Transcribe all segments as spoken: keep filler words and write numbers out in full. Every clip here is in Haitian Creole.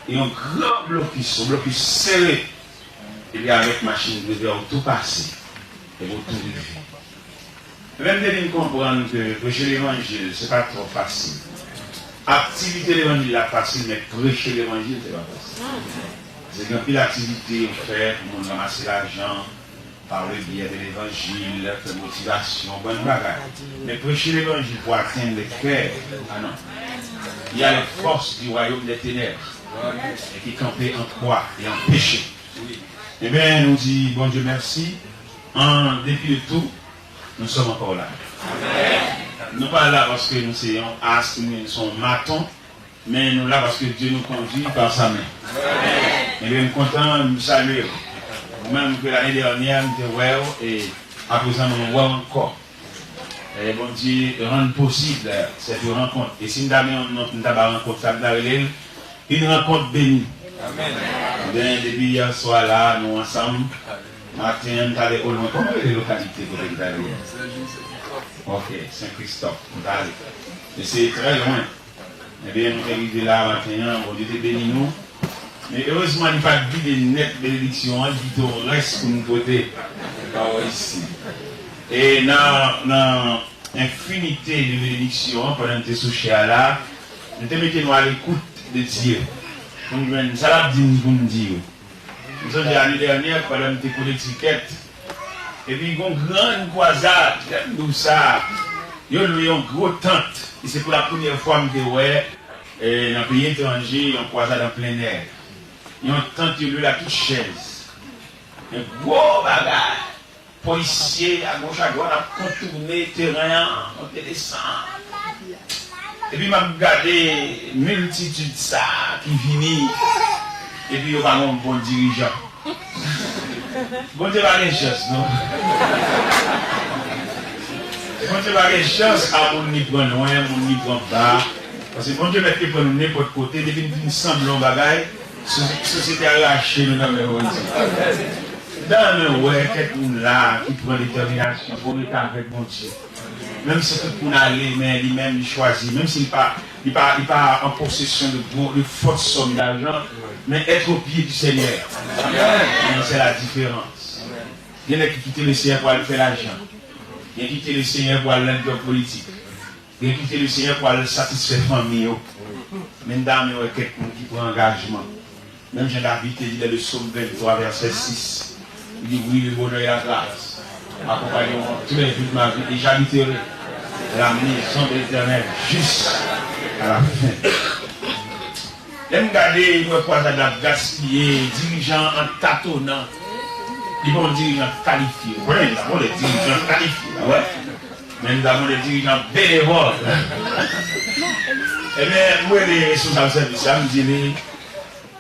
E yon gran blokis, yon blokis sere. Epi avèk machin grevè ou tou pase. Epi ou tou rive. Men m te vin konprann ke preche levanjil, se pa twò fasil. Aktivite levanjil la fasil, men preche levanjil, se pa fasil. Se gen anpil aktivite yo fè pou moun ranmase lajan, par le biais de l'évangile, fè motivasyon, bon bagay. Men preche levanjil pou atenn le kè, ah non. Il y a les forces du royaume des ténèbres et qui campent en croix et en péché. Ebyen, nou di Bondye mèsi. En dépit de tout, nous sommes encore là. Nou pa la paske nou se yon as, nou se yon maton, men nou la paske Dieu nous conduit par sa main. Ebyen, m kontan, m salye w. Ou menm ke lane dènyè, m te wè w, e aprezan mwen wè w ankò. E Bondye rann posib cette rencontre. E si m ta gen yon non, m ta ba rankont sa, m ta rele l une rencontre bénie. Ebyen, depi yè swa la, nou ansanm. Maten an, m t ale olwen. Kòman rele lokalite kote m t ale a? Ok, Sen Kristòf, m t ale. E se trè lwen. Ebyen, nou te rive la maten an, Bondye te beni nou. Men erezman, li pa t vide nèt benediksyon an, li kite yon rès pou nou pote. Pawòl isi. E nan, nan enfinite de benediksyon an, pandan n te sou chè a la, nou te mete nou a lekout de Dye. Pou n jwenn sa l ap di n pou n di yo. M sonje ane dènyè, pandan m te kolekte tikèt, epi gon grann kwazad, lè m di w sa, yo lwe yon gwo tant, e se pou la premyè fwa m te wè, e, nan peyi etranje, yon kwazad an plen nè. Yon tant yo lwe la tout chèz. Yon gwo bagay. Polisye agoch adwat ap kontoune teren an, monte desann. Epi m ap gade miltitid sa a ki vini, epi yo pa gen yon bon dirijan. Bondye pa gen chans, non. Bondye pa gen chans a moun li pran lwen, moun li pran ba. Paske Bondye mèt te pran nou nenpòt kote, depi n fin sanble yon bagay, sosyete a rache nou nan men Bondye. M ta renmen wè kèk moun la ki pran detèminasyon pou rete avèk Bondye. Menm si tout moun ale, men li menm li chwazi. Menm si li pa, li pa, li pa an posesyon de gwo, de fòt sòm dajan, men être au pied du Seigneur. Amèn. Se la diferans. Gen nèg ki kite Lesenyè pou al fè lajan. Gen ki kite Lesenyè pou al nan djòb politik. Gen kite Lesenyè pou al satisfè fanmi yo. Men m ta renmen wè kèk moun ki pran angajman. Menm jan David te di dans le psaume vingt-trois, verset six, li di, oui, le bonheur et la grâce m'accompagneront tous les jours de ma vie, et j'habiterai la maison de l'Éternel jusqu'à la fin. Lè m gade, m wè kwazad la ap gaspiye, dirijan an tatonan. Li pa yon dirijan kalifye. Ou konnen, li pa yon dirijan kalifye, la, wè. Men li pa yon dirijan benevòl. Ebyen, m rele responsab sèvis la, m di li,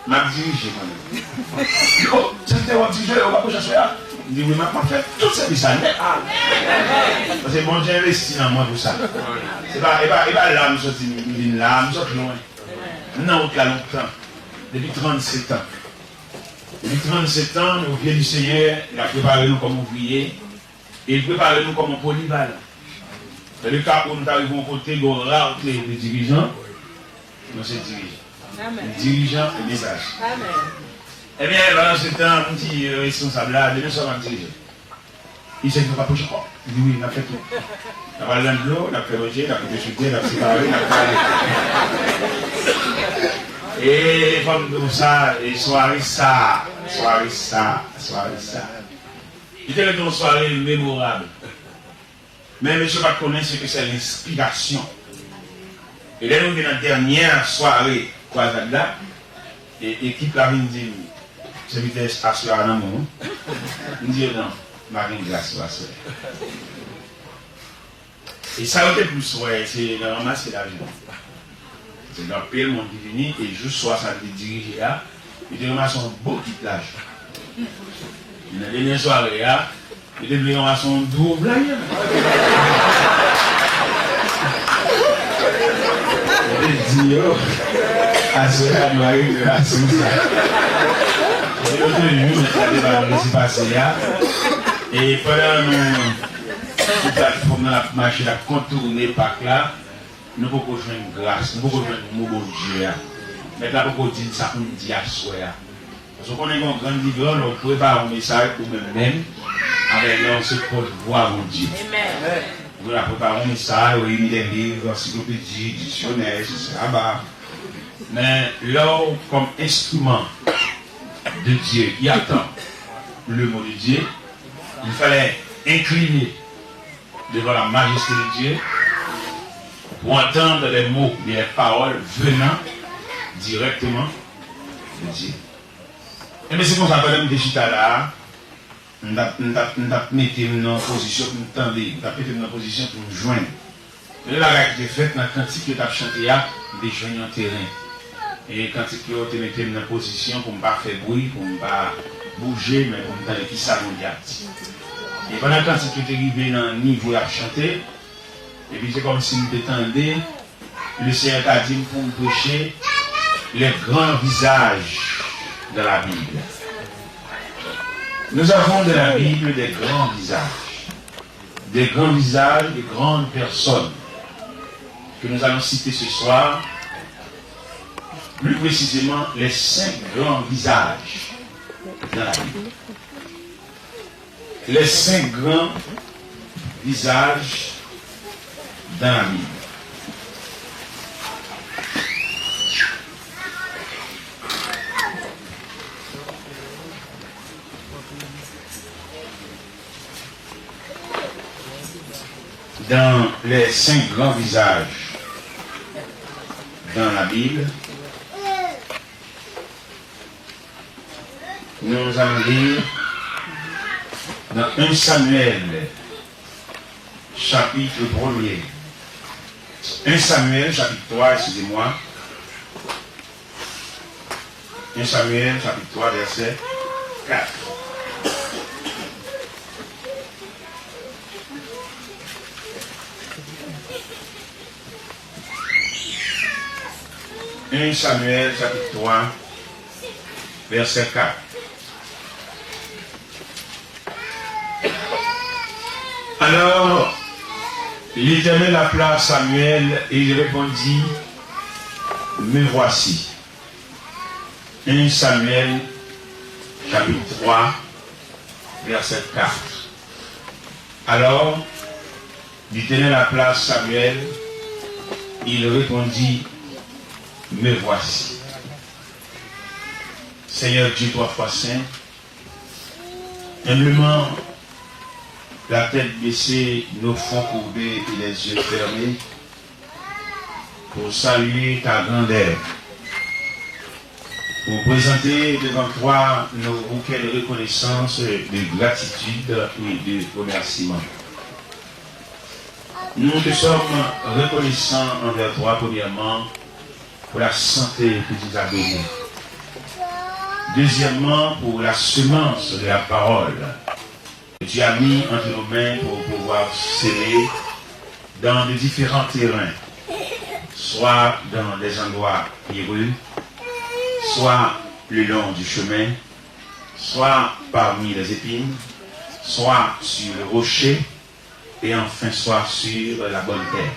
m ap dirije, mwen menm. Li di, o, se te w ap dirije, ou pa pran chans wè a? M di, wi, m ap, m ap fè tout sèvis la nèt. Paske Bondye envesti nan mwen pou sa. Se pa, e pa, e pa la m soti, m vin la, m sot lwen. M nan wout la lontan. Depi trannsetan. Depi trannsetan, au pied du Seigneur, l ap prepare nou kòm ouvriye, e l prepare nou kòm yon polivalan. Nan le ka pou nou ta rive yon kote, gen yon rarte de dirijan, nou se dirijan. Amèn. Dirijan e mesaj. Amèn. Ebyen, pandan se tan, m di, euh, responsab la, demen swa m ap dirije. Li se nou pa pwoche kò. Li di wi, n ap fè tout. N ap al nan dlo, n ap fè manje, n ap kite sou tè, n ap separe, n ap pale. E fò m di w sa, e sware sa, sware sa, sware sa. Li te rete yon sware memorab. Men mesye pa t konnen se ke se lenspirasyon. E lè nou rive nan dènyè sware kwazad la, e ekip la vin di m, sèvitè, aswè a nan men w. M di yo non, m pa gen gras pou aswè. E sa yo te plis wè, se nan ranmase lajan. Se gen anpil moun ki vini, e jou swa sa li te dirije a, li te ranmase yon bokit lajan. E nan dènyè sware a, li te vle ranmase yon dwòm lajan. Li te di yo, aswè a nou a regle asou sa. E yo te jou, sa te ba nou lese pase a. E pandan nou, sou platfòm nan, l ap mache, l ap kontoune pak la, nou poko jwenn gras, nou poko jwenn mo Bondye a. Mèt la poko di n sa pou n di aswè a. Paske w konnen gen yon grenn diferans lè w prepare yon mesaj ou menm menm, avèk lè w se pòtvwa Bondye. Ou la prepare yon mesaj, ou li de liv, ansiklopedi, diksyonè, sesi, sela. Men lè w kòm enstriman de Dieu, il attend le mot de Dieu, il fallait incliner devant la majesté de Dieu pour entendre les mots et les paroles venant directement de Dieu. Ebyen, se konsa, pandan m te chita la a, m t ap, m t ap, m t ap mete m nan pozisyon pou m tande, m t ap mete m nan pozisyon pou m jwenn. Premye bagay ki te fèt nan kantik yo t ap chante a, m te jwenn yon teren. E kantik yo te mete m nan pozisyon pou m pa fè bri, pou m pa bouje, men pou m tande kisa Bondye ap di. E pandan kantik yo te rive nan nivo y ap chante, epi se kòmsi m te tande Lesenyè ta di m pou m preche les grands visages dans la Bible. Nous avons dans la Bible des grands visages. Des grands visages, de grandes personnes que nous allons citer ce soir, plus précisément les cinq grands visages dans la Bible. Les cinq grands visages dans la Bible. Dans les cinq grands visages dans la Bible, nous allons lire dans un Samuel, chapitre premier. Un Samuel, chapitre trois, excusez-moi. Un Samuel, chapitre trois, verset quatre. Un Samuel, chapitre trois, verset quatre. Alors, l'Éternel appela Samuel et il répondit, me voici. Un Samuel, chapitre trois, verset quatre. Alors, l'Éternel appela Samuel, il répondit, me voici. Seigneur Dieu trois fois saint, humblement, la tête baissée, nos fronts courbés et les yeux fermés, pour saluer ta grandeur, pour présenter devant toi nos bouquets de reconnaissance, de gratitude et de remerciement. Nous te sommes reconnaissants envers toi, premièrement, pour la santé que tu nous as donnée. Deuxièmement, pour la semence de la parole que tu as mis entre nos mains pour pouvoir s'aimer dans de différents terrains, soit dans des endroits pierreux, soit le long du chemin, soit parmi les épines, soit sur le rocher, et enfin soit sur la bonne terre.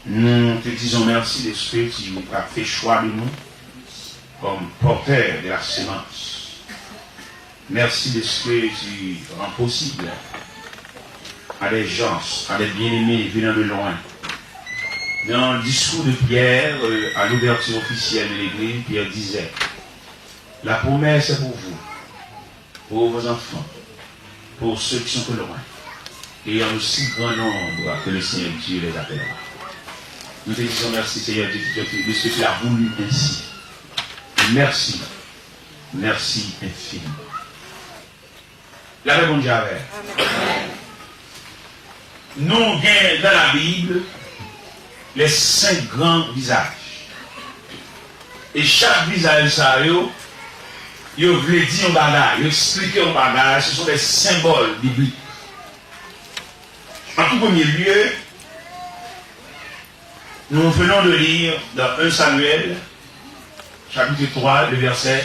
Nous te disons merci de ce que tu as fait choix de nous comme porteurs de la semence. Merci de ce que tu rends possible à des gens, à des bien-aimés venant de loin. Dans le discours de Pierre, euh, à l'ouverture officielle de l'Église, Pierre disait, la promesse est pour vous, pour vos enfants, pour ceux qui sont au loin, et en aussi grand nombre que le Seigneur Dieu les appellera. Nous te disons merci, Seigneur Dieu, de ce que tu as voulu ainsi. Merci. Merci infiniment. Lapè Bondye avè nou. Nou gen nan Labib les cinq grands visages. E chak vizaj sa yo, yo vle di yon bagay, yo eksplike yon bagay, ce sont des symboles bibliques. En tout premier lieu, nous venons de lire dans un Samuel, chapitre trois, le verset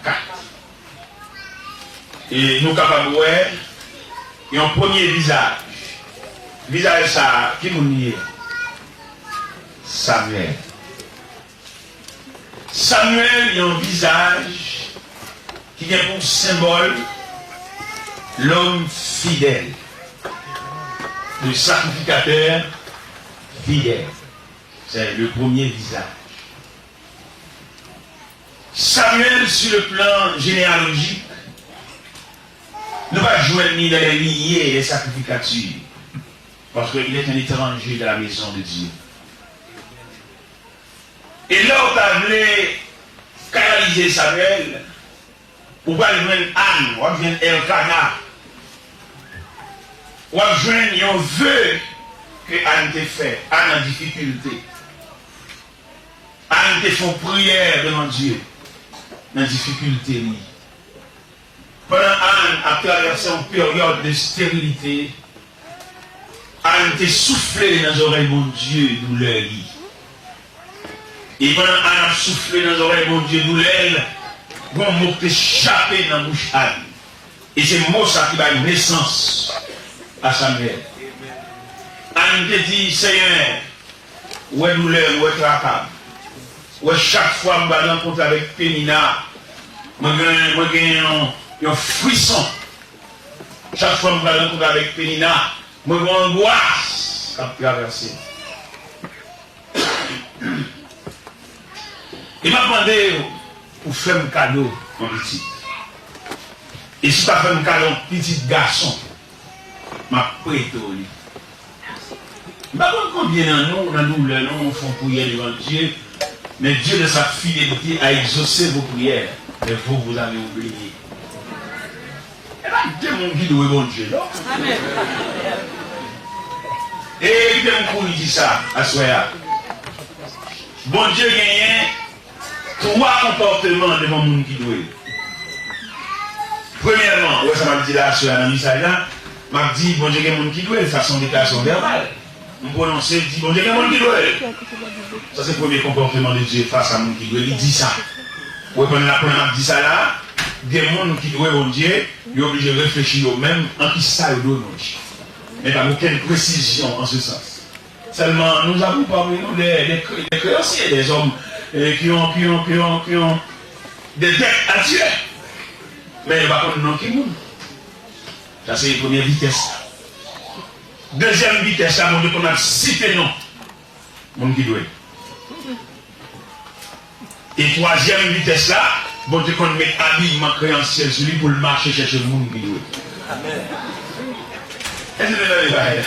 quatre. E nou kapab wè yon premye vizaj. Vizaj sa a, ki moun li ye? Samyèl. Samyèl yon vizaj ki gen pou senbòl lòm fidèl, le sacrificateur fidèle. C'est le premier visage. Samyèl, sur le plan généalogique, nou pa jwenn li dans les lignées des sacrificatures, parce qu'il est un étranger de la maison de Dieu. E lè w ta vle kanalize Samyèl, ou pral jwenn Ann, w ap jwenn Èlkana, w ap jwenn yon ve ke Ann te fè, Ann an difikilte. Ann te fè yon priyè devan Dye nan difikilte li. Pandan Ann ap travèse yon peryòd de sterilite, Ann te soufle nan zòrèy Bondye doulè li. E pandan Ann ap soufle nan zòrèy Bondye doulè l, gon mo k te chape nan bouch Ann. E se mo sa ki bay nesans a Samyèl. Ann te di, Senyè, ou wè doulè m, ou wè traka m. Ou wè chak fwa m pral rankontre avèk Penina, mwen gen, mwen gen yon, yon frison. Chak fwa m pral rankontre avèk Penina, mwen gen yon angwas k ap travèse m. E m ap mande w pou fè m kado yon pitit. E si w ta fè m kado yon pitit gason, m ap prete w li. M pa konn konbyen nan nou, nan doulè nou, nou fè yon priyè devan Dye, mais Dieu dans sa fidélité a exaucé vos prières, mais vous, vous avez oublié. E pa de moun ki dwe Bondye, non. E kite m kouri di sa aswè a. Bondye genyen twa konpòteman devan moun ki dwe l. Premyèman, ou wè sa m ap di la aswè a nan mesaj la, m ap di Bondye gen moun ki dwe l, sa se yon deklarasyon vèbal. M pwononse, di Bondye gen moun ki dwe l. Sa se premye konpòteman de Dye fas a moun ki dwe l, li di sa. Ou wè pandan, pandan m ap di sa la, gen moun ki dwe Bondye, yo oblije reflechi yo menm an kisa yo dwe Bondye. Men pa gen okenn presizyon an se sans. Sèlman, nous avons parmi nous des, des, des créanciers, des hommes, euh, qui ont, qui ont, qui ont, qui ont des dettes à Dieu. Men yo pa konn non ki moun. Sa se premye vitès la. Dezyèm vitès la, Bondye konn ap site non moun ki dwe. E twazyèm vitès la, Bondye konn met abiyman kreyansyèl sou li pou l mache chèche moun ki dwe. Èske nou tande bagay la?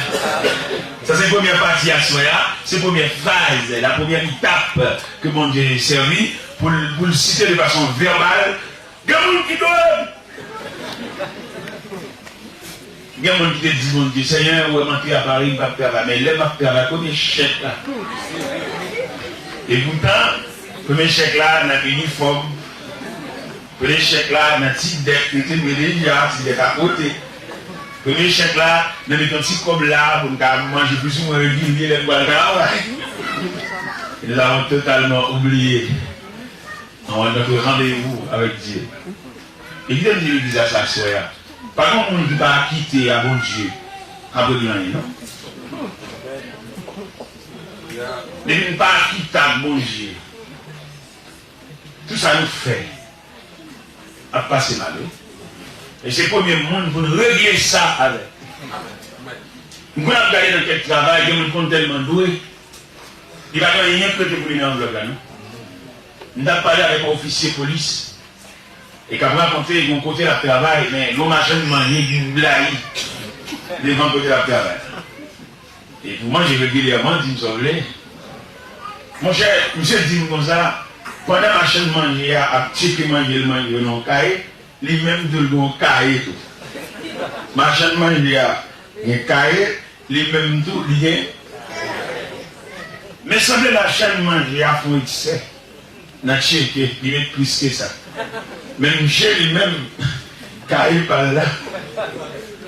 Sa se premyè pati aswè a, se premyè faz, la première étape ke Bondye sèvi pou l, pou l site de fason vèbal, gen moun ki dwe m. Gen moun ki te di Bondye, Senyè, ou wè m antre a Pari, m p ap travay, men lè m ap travay, kote chèk la? Epoutan, premye chèk la nan inifòm, premye chèk la nan ti dèk, li te dwe deja, ti dèk akote. Premye chèk la, nan met yon ti kòb la pou m ka manje plis ou mwen regilye lè m pral travay. E nou avons totalement oublié. Dans notre rendez-vous avec Dieu. E kite m di legliz la sa aswè a. Pa gen moun ki pa akite a Bondye ap regle anyen, non. Depi n pa akite ak Bondye, tout sa nou fè ap pase mal, wi. E se premye moun pou n regle sa avèk. M konn ap gade nan kèk travay, gen moun konn tèlman dwe, li pa gen anyen k rete pou li nan anvlòp la, non. M t ap pale avèk yon ofisye polis, e k ap rakonte yon kote l ap travay, men yon machann manje ki blayi devan kote l ap travay. E pou manje regilyèman, di m sa w vle. Monchè, misye di m konsa, pandan machann manje a ap tcheke manje l manje yo nan yon kaye, li menm tou l gen yon kaye tou. Machann manje a gen kaye, li menm tou, li gen. Men sanble machann manje a fè yon eksè nan tcheke, li met plis ke sa. Men misye li menm, kaye pa l la,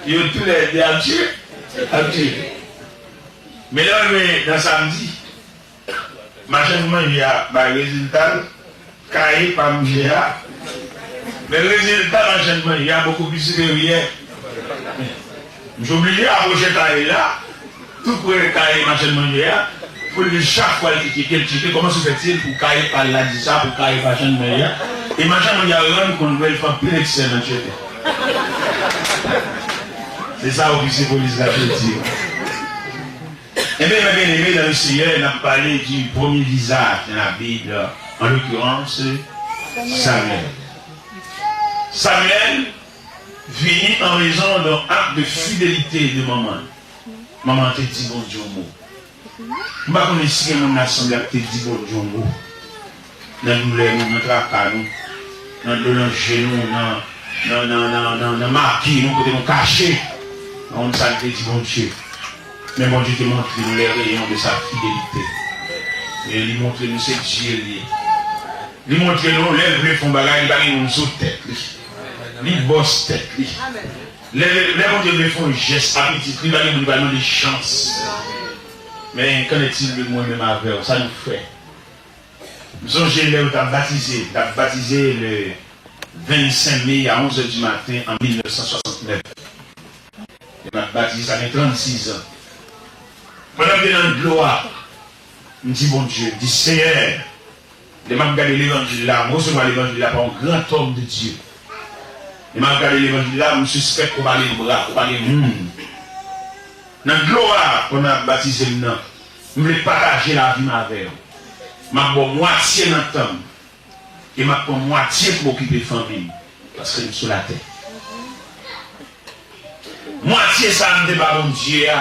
yo toulède ap tcheke, ap tcheke. Men lè w rive nan samdi, machann manje a bay rezilta l, kaye pa misye a. Men rezilta machann manje a bokou pi siperyè. Misye oblije apwoche kaye la, tou pre kaye machann manje a, Pou li, chak fwa l tcheke, l tcheke, kòman se fè ti pou kaye pa l la di sa, pou kaye pa janm mèye a. E machann moun yo rann kont vre l fè anpil eksè nan tcheke. Se sa ofisye polis la te di. Ebyen, mè byeneme dans le Seigneur, n ap pale di premye viza nan Labib, an l'occurrence, Samuel. Samuel vini an rezon de ak de fidelite de manman. Manman te di Bondye yon mo. M pa konnen si gen moun nan asanble a ki te di Bondye yon mo. Nan doulè nou, nan traka nou, nan dlo nan je nou, nan, nan, nan, nan, nan, nan maki nou, kote nou kache. Nan moun sa li te di Bondye. Men Bondye te montre nou les rayons de sa fidélité. E li montre nou se Dye li ye. Li montre nou, lè l vle fè yon bagay, li pa gen moun sou tèt li. Li bòs tèt li. Lè, lè Bondye vle fè yon jès a pitit li, li pa gen moun li pral mande chans. Men, qu'en est-il de mwen menm avè w? Sa nou fè? M sonje lè yo t ap batize, t ap batize le vennsenk me a onz è di maten an mil nèf san swasantnèf. Lè m ap batize, sa gen trannsis an. Pandan m te nan dlo a, m di Bondye, m di, Seyè, lè m ap gade levanjil la, m resevwa levanjil la pa yon gran tòm de Dye. Lè m ap gade levanjil la, m sispèk ou pa gen bra, ou pa gen moun. Nan dlo a, pandan y ap batize m nan, m vle pataje lavi m avè w. M ap ba w mwatye nan tan m. E m ap pran mwatye pou m okipe fanmi m, paske m sou latè. Mwatye sa a m te ba Bondye a,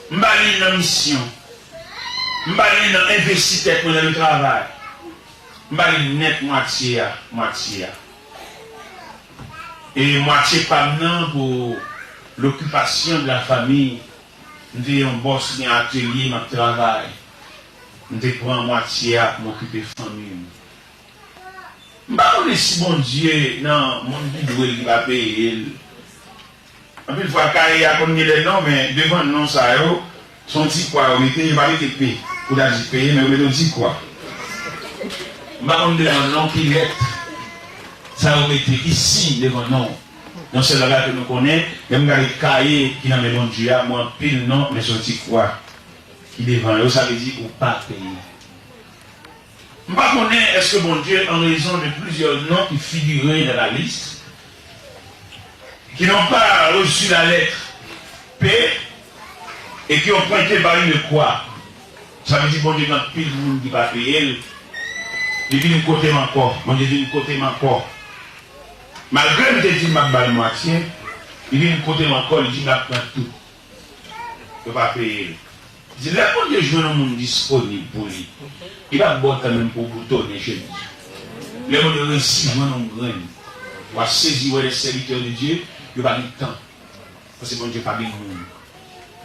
m ba li l nan misyon. M ba li l nan envesti tèt mwen nan le travay. M ba li l nèt mwatye a, mwatye a. E mwatye pa m nan pou l'occupation de la famille. M te yon bòs, gen atelye, m ap travay. M te pran mwatye a pou m okipe fanmi m. M pa konnen si Bondye nan moun ki dwe l ki pa peye l. Anpil fwa, kaye a konn gen de non, men devan non sa yo, se yon ti kwa yo mete, yo pa mete P pou ta di peye, men yo mete yon ti kwa. M pa konn devan non ki lèt sa yo mete, ki siy devan non. Yon sèl bagay ke nou konnen, lè m gade kaye ki nan men Bondye a, m wè anpil non, men se yon ti kwa ki devan yo, sa vle di ou pa peye. M pa konnen èske Bondye, an rezon de plizyè non ki figire dans la liste, qui n'ont pas reçu la lettre P et qui ont pointé par une croix. Sa vle di Bondye gen anpil moun ki pa peye l. Li vin kote m ankò. Bondye vin kote m ankò. Malgre m te di m ap ba l mwatye, li vin kote m ankò, li di m l ap pran tout. Yo pa peye l. Di, lè Bondye jwenn yon moun disponib pou li, li p ap ba w tan menm pou w boutonnen chemiz ou. Lè Bondye resi jwenn yon grenn, w a sezi wè les serviteurs de Dieu, yo pa gen tan. Paske Bondye pa gen moun.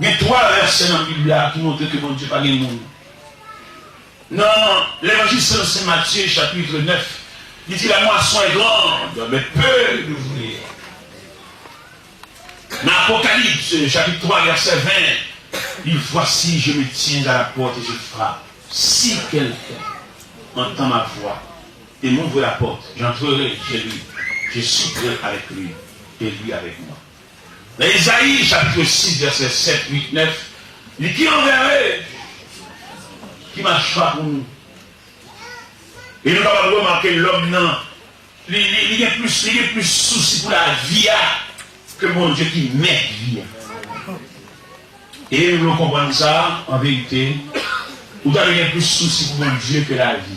Gen twa vèsè nan Bib la ki montre ke Bondye pa gen moun. Nan Levanjil selon Sen Matye, chapit nèf, li di, la moisson est grande, mais peu d'ouvriers. Nan Apokalips, chapit twa, vèsè ven, li, voici, je me tiens à la porte et je frappe. Si quelqu'un entend ma voix et m'ouvre la porte, j'entrerai chez lui, je souperai avec lui et lui avec moi. Nan Ezayi, chapit sis, vèsè sèt, uit, nèf, li ki anvè ki mach pa pou nou. E nou kapab remake lòm nan, li, li, li gen plis, li gen plis sousi pou lavi a ke Bondye ki mèt vi a. E nou konprann sa, an verite, ou ta dwe gen plis sousi pou Bondye ke lavi.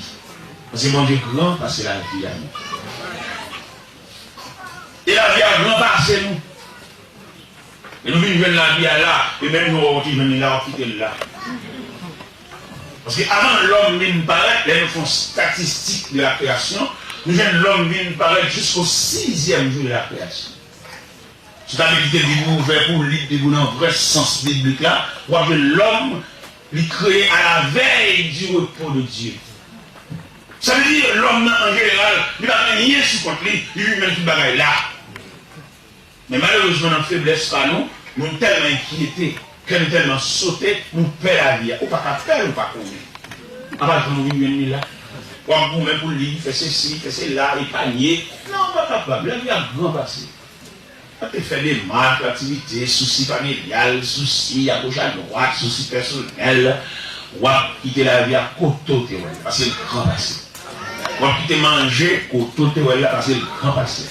Paske Bondye gran pase lavi a nou. E lavi a gran pase nou. E nou vin jwenn lavi a la, e menm jan w te jwenn li la, w ap kite l la. Paske avan lòm vin parèt, lè nou fè yon statistik de la création, nou jwenn lòm vin parèt jusqu'au sixième jour de la création. Si w ta vle kite Bib ou ouvè pou w li Bib ou nan vrè sans biblik la, w ap jwenn lòm, li kreye à la veille du repos de Dieu. Sa vle di, lòm nan, an jeneral, li pa gen anyen sou kont li, li vin jwenn tout bagay la. Men malerezman, nan feblès pa nou, nou tèlman enkyete, kè nou tèlman sote, nou pè lavi a. Ou pa ka pè l, ou pa konnen. Apa jan nou vin jwenn li la. W ap goumen pou li, fè sesi, fè sela, epanye. Non, ou pa kapab. Lavi a gran pase. Te fè demach, aktivite, sousi familyal, sousi a goch a dwat, sousi pèsonèl, w ap kite lavi a kote w te wè l, paske l gran pase. W ap kite manje kote w te wè l la, paske l gran pase.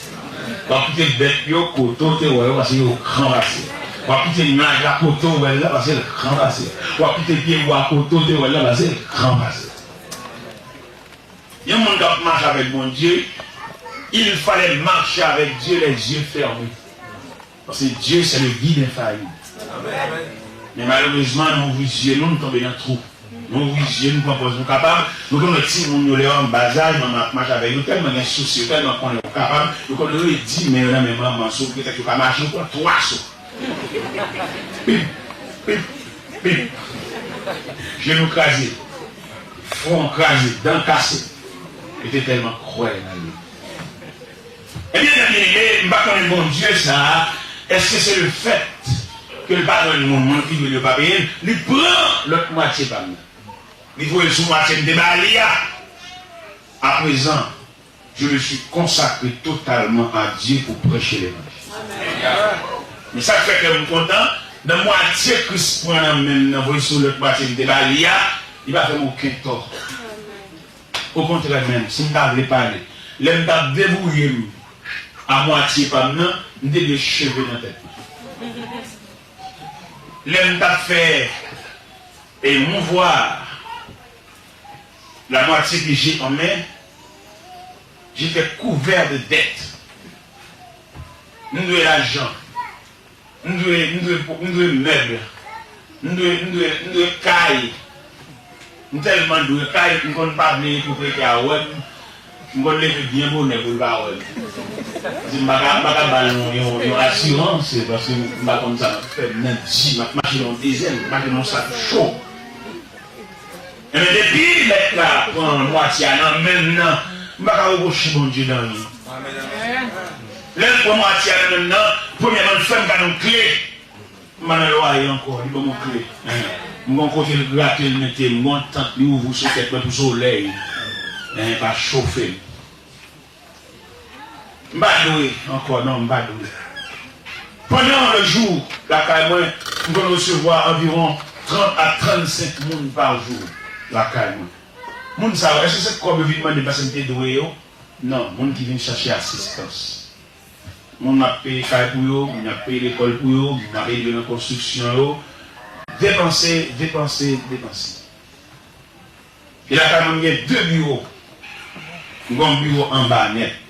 W ap kite bèt yo kote w te wè yo, paske yo gran pase. W ap kite nyaj la kote w wè l la, paske l gran pase. W ap kite pyebwa kote w te wè l la, paske l gran pase. Yon moun k ap mache avèk Bondye, il fallait marcher avec Dieu les yeux fermés. Paske Dye se le guide infalible. Men malerezman, nou ouvri zye nou, nou tonbe nan twou. Nou ouvri zye nou, pran pòz nou kapab. Nou konn wè timoun yo lè yo an ba zaj, manman ap mache avè yo, tèlman gen sousi, yo tèlman konnen yo kapab, yo konn redi men yo nan men manman, sou petèt yo ka mache, yo pran twa so. Pip, pip, pip. Jenou kraze, fwon kraze, dan kase. Yo te tèlman kwè nan li. Ebyen, zanmi, e m pa konnen Bondye sa a, èske se le fèt ke l pa jwenn moun, moun ki dwe l yo pa peye l, li pran lòt mwatye pa m nan. Li voye l sou mwatye m te ba li a. Aprezan, je me suis consacré totalement à Dieu pour prêcher l'évangile. Men sa k fè kè m kontan, nan mwatye Kris pran nan men m nan, voye sou lòt mwatye m te ba li a, li pa fè m okenn tò. Okontrè menm, si m ta vle pale, lè m t ap debouye m a mwatye pa m nan, m te dwe cheve nan tèt mwen. Lè m t ap fè, e, mouvoir la moitié que j'ai en main, j'étais couvert de dettes. M dwe lajan. M dwe, m dwe, m dwe mèb. M dwe, m dwe, m dwe kay. M tèlman dwe kay, m konn pa vle pwopriyetè a wè m. M konn leve byen bonè pou l pa wè m. Paske m pa ka, m pa ka ba l yon, yon, yon asirans, paske m pa konn sa m ap fè. M nan di, m ap mache nan yon dezèn, m ap mache nan yon sak cho. Ebyen, depi mèt la pran mwatye a nan men m nan, m pa ka repwoche Bondye nan anyen. Lè l pran mwatye a nan men m nan, premyèman, l fè m gade yon kle. M pa nan lwaye ankò, li ban m yon kle. M gon kote l grate l mete m, m gon tant li ouvri sou tèt mwen pou solèy pa chofe m. M pa dwe ankò, non, m pa dwe. Pandan le jou, lakay mwen, m konn resevwa anviwon trant a trannsenk moun pa jou lakay mwen. Moun sa yo, èske se kòb yo vin mande m paske m te dwe yo? Non, moun ki vin chache asistans. Moun m ap peye kay pou yo, moun m ap peye lekòl pou yo, moun m ap ede yo nan konstriksyon yo. Depanse, depanse, depanse. E lakay mwen, m gen de biwo. M gen yon biwo anba nèt.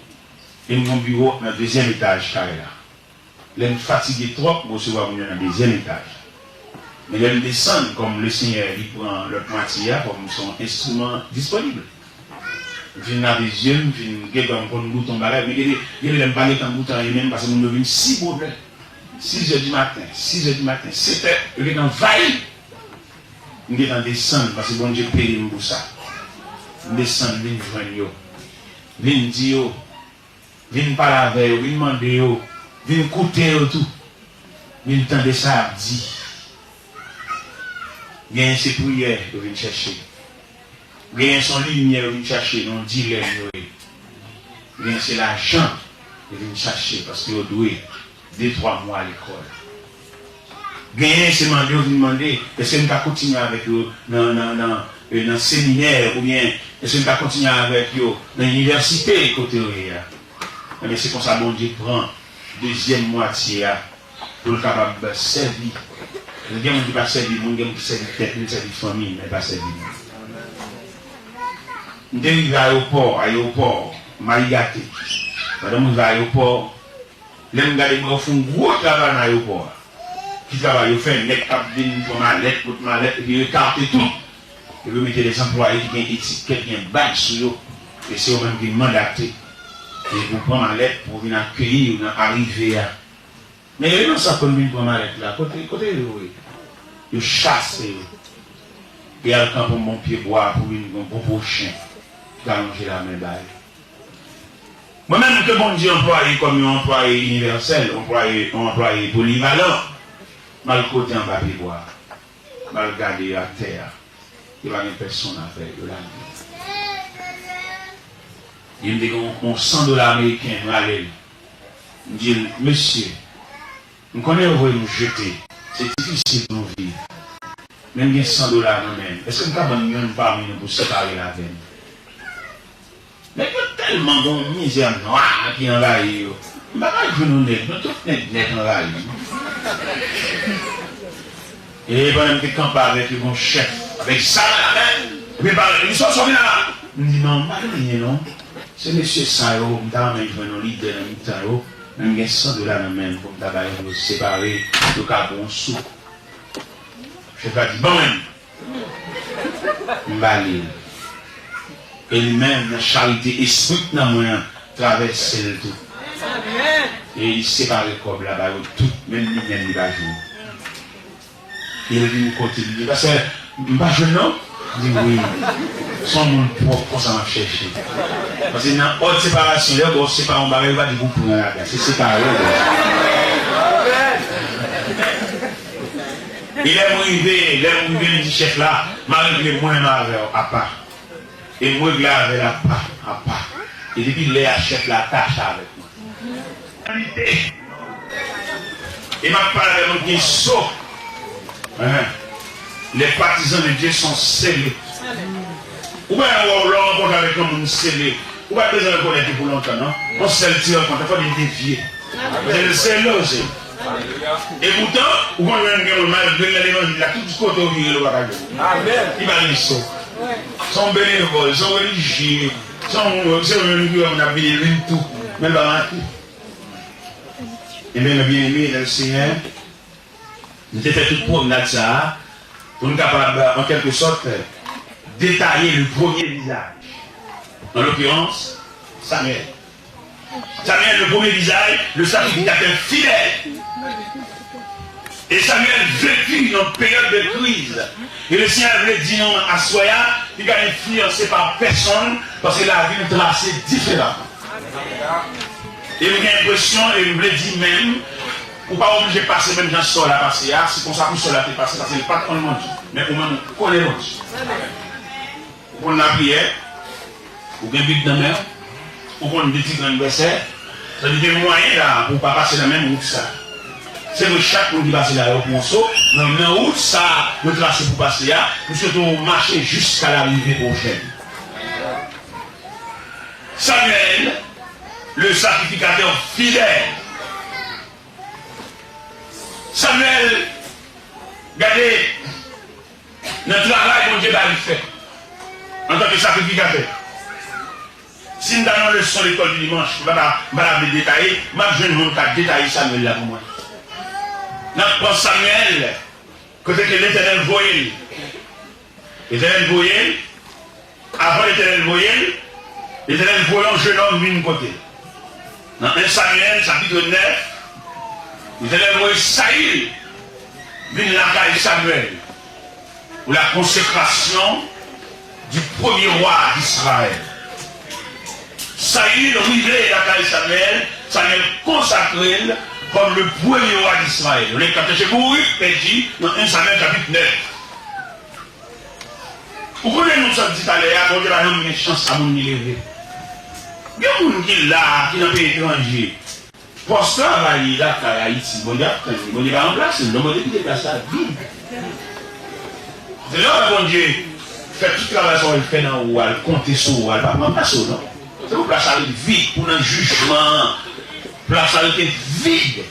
E m gen yon biwo nan dezyèm etaj kay la. Lè m fatige twòp, m resevwa moun yo nan dezyèm etaj. Men lè m desann, kòm Lesenyè li pran lòt mwatye a, kòm m se yon enstriman disponib. M fin lave zye m, m fin gentan m konn goute yon bagay, men gen de, gen de lè m pa gentan goute anyen menm, paske moun yo vin si bonè. Sizè di maten, sizè di maten, setè, yo gentan anvayi m. M gentan desann, paske Bondye peye m pou sa. M desann, vin jwenn yo. Vin di yo, vin pale avè yo, vin mande yo, vin koute yo tou. Vin tande sa y ap di. Genyen se priyè yo vin chèche. Genyen se yon limyè yo vin chache nan yon dilèm yo ye. Genyen se lajan yo vin chache paske yo dwe de twa mwa lekòl. Genyen se mande yo vin mande, èske m ka kontinye avèk yo nan, nan, nan, e, nan seminè, oubyen èske m ka kontinye avèk yo nan inivèsite kote yo ye a? Ebyen, se konsa Bondye pran dezyèm mwatye a pou l kapab sèvi. Gen moun ki pa sèvi moun, gen moun ki sèvi tèt li, sèvi fanmi, men pa sèvi moun. M te rive ayewopò, ayewopò, m al gate. Pandan m rive ayewopò, lè m gade, m wè yo fè yon gwo travay nan ayewopò a. Ki travay yo fè? Nèg k ap vin pran malèt, pot malèt, epi yo ekate tout. Epi yo mete de anplwaye ki gen etikèt, gen badj sou yo. E se yo menm ki mandate. E pou pran malèt, pou vin akeyi yo nan arive a. Men yo inosan konn vin pran malèt la. Kote, kote yo ye? Yo chase yo. Yo al kanpe yon bon pye bwa pou vin yon bon pwochen ki alonje lamen ba yo. Mwen menm ke Bondye anplwaye kòm yon anplwaye inivèsèl, anplwaye, yon anplwaye polivalan, m al kote anba pye bwa a. M al gade atè a. Yo pa gen pèsonn avè yo, yo lage. Epi m te gen yon, yon san dola ameriken, m rale l. M di l, mesye, M konnen yo voye nou jete. Se difisil pou nou viv. Men m gen san dola nan men m. Èske m ka ban youn pami nou pou separe l avè m? Nèg yo tèlman gen yon mizè nwa ki anvayi yo. M pa ka jwenn yon nèg, non, tout nèg nèt anvayi m. E pandan m te kanpe avèk yo, gen yon chèf avèk zam nan men l. Epi l pale, li sòti la. M di, "Non, m pa gen anyen, non. Se mesye sa yo, m ta renmen jwenn yon lidè nan mitan yo, men m gen san dola nan men m pou m ta ba yo pou yo separe, yo ka pran yon sou." Chèf la di, "Ban mwen l." M ba li l. E li menm, nan charite espri k nan mwen an, travèse l tou. E li separe kòb la ba yo tout, menm li menm li pa jwenn. E l vin kote m, li di, "Pastè, m pa jwenn non?" M di, "Wi. Se yon moun pwòp konsa m ap chèche." Paske nan òd separasyon, lè yo ba w separe yon bagay, yo pa di pou w pran ladan. Se separe w. E lè m rive, lè m rive, m di chèf la, "M a regle mwen menm avè w apa." E m regle avè l apa, apa. E depi lè a, chèf la atache avèk mwen. E m ap pale avè moun ki so. Hein. Les partisans de Dieu sont scellés. Ou pa wè lè w rankontre avèk yon moun sele, ou pa bezwen rekonèt li pou lontan, non. Yon sèl ti rankont, fò li devye. Paske l sele w, se. E poutan, ou konn jwenn gen moun, malgre l nan levanjil la, tout kote w vire l, ou pa ka jwenn. Li pa gen so. Se yon benevòl, se yon relijye, se yon, se yon moun ki wè moun ap vini, vin tou. Men l pa make. Ebyen, mè byeneme nan Senyè, nou te fè tout pwomnad sa a pou n kapab, an kèlke sòt, detaye le premier visage. En l'occurrence, Samuel. Samuel, le premier visage, le sacrificateur fidèle. E Samuel vle viv nan peryòd de kriz. E Leseyè vle di nou aswè a, li ka enfliyanse pa pèsonn, paske lavi nou trase diferaman. E m gen enpresyon, e m vle di menm, ou pa oblije pase menm jan Sòl la pase a, se konsa pou Sòl la te pase, paske li pa t konn Bondye. Men ou menm, ou konnen Bondye. Ou konn lapriyè, ou gen Bib nan men w, ou konn de ti grenn vèsè, sa vle di gen mwayen la pou w pa pase nan menm wout sa. Se vre, chak moun ki pase la, yo pran so, men nan wout sa yo trase pou pase a, nou swete w mache jiska larive pwochèn. Samuel, le sacrificateur fidèle. Samuel, gade, nan travay Bondye ba li fè antanke sakrifikatè. Si m ta nan leson lekòl di dimanch, m pa ta, m pa ta vle detaye, m ap jwenn moun k ap detaye Samuel la pou mwen. N ap pran Samuel, kote ke Letènèl voye l. Letènèl voye l, avan Letènèl voye l, Letènèl voye yon jennonm vin kote l. Nan en Samyèl, chapit nèf, Letènèl voye Sayil vin lakay Samyèl pou la konsekrasyon di premye wa d Izrayèl. Sayil rive lakay Samyèl, Samyèl konsakre l kòm le premye wa d Izrayèl. Lè k ap chèche bourik pèdi nan en Samyèl chapit nèf. Ou konnen nou sot di talè a, Bondye pa janm gen chans a moun li leve. Gen moun ki la, ki nan peyi etranje. Pòs travay li lakay Ayiti, Bondye ap tann li, Bondye pa ranplase l, non, Bondye kite plas la vid. Se lè w wè Bondye fè tout travay sa w wè l fè nan ou a, l konte sou ou a, l pa ranplase w, non. Se pou plas la ret vid, pou nan jijman an, plas la rete vid.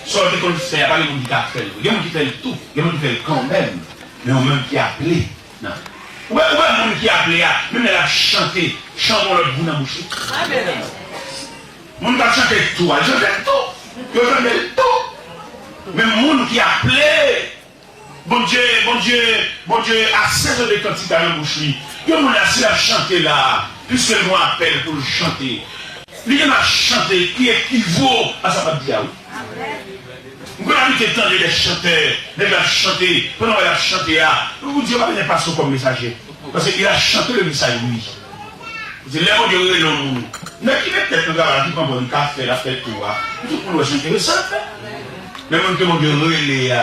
Sa w te konn fè a, pa gen moun ki ka fè l. Gen moun ki fè l tou, gen moun ki fè l kanmenm. Men ou menm ki aple, nan. Ou wè, ou wè moun ki aple a, menm lè l ap chante, chan gon lòt gou nan bouch li. Moun k ap chante tou a, l chante l tou. Yo tande l tou. Men moun ki aple, Bondye, Bondye, Bondye asezone kantik la nan bouch li. Yon moun la, si l ap chante la, piske l gon apèl pou l chante, li gen dwa chante ki ekivo a sa m ap di a, wi. M konn abitye tande de chantè, nèg la ap chante, pandan w ap chante a, ou di yo pa bezwen pase w kòm mesaje. Paske il a chanté le message, lui. Se lè Bondye rele yon moun. Nèg ki met tèt nan travay la, ki pran pòz li ka fè, l ap fè tou a. Pou tout moun wè se enteresan l ap fè. Men moun ke Bondye rele a,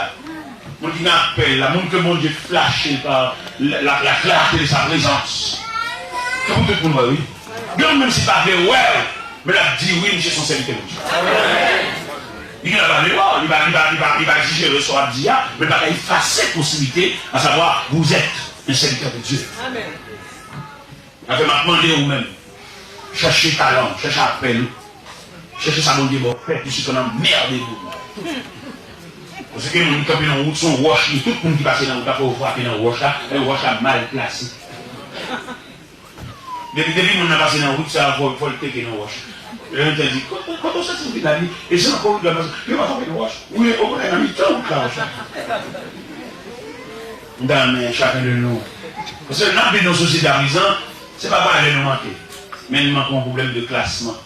moun ki nan apèl la, moun ke Bondye flache pa la, la, la clarté de sa présence. Se pou tout moun wè, wi. Gen moun menm si pa vle wè w, men l ap di, wi, misye se yon sèvitè Bondye. Li gen dwa pa vle wè w, li pa, li pa, li pa, li pa jije w sa w ap di a, men l pa ka efase posiblite, à savoir, vous êtes un serviteur de Dieu. Amen. Afè m ap mande ou menm, chèche talan w, chèche apèl ou, chèche sa Bondye ba w fè pou sitou nan mède moun. Paske moun ki kanpe nan wout se yon wòch, li, tout moun ki pase nan wout la fò yo frape nan wòch la, e wòch la mal plase. Depi, depi moun nan pase nan wout sa, fò, fò l teke nan wòch. Lè yon tè di, kote, kote w soti w vin la, li, e se nan koridò l pase, yo pa frape nan wòch. Wi, okontrè, nan mitan wout la, wòch la. M ta renmen chacun de nous. Paske n ap viv nan yon sosyete a prezan, se pa valè nou manke, men nou manke yon pwoblèm de klasman.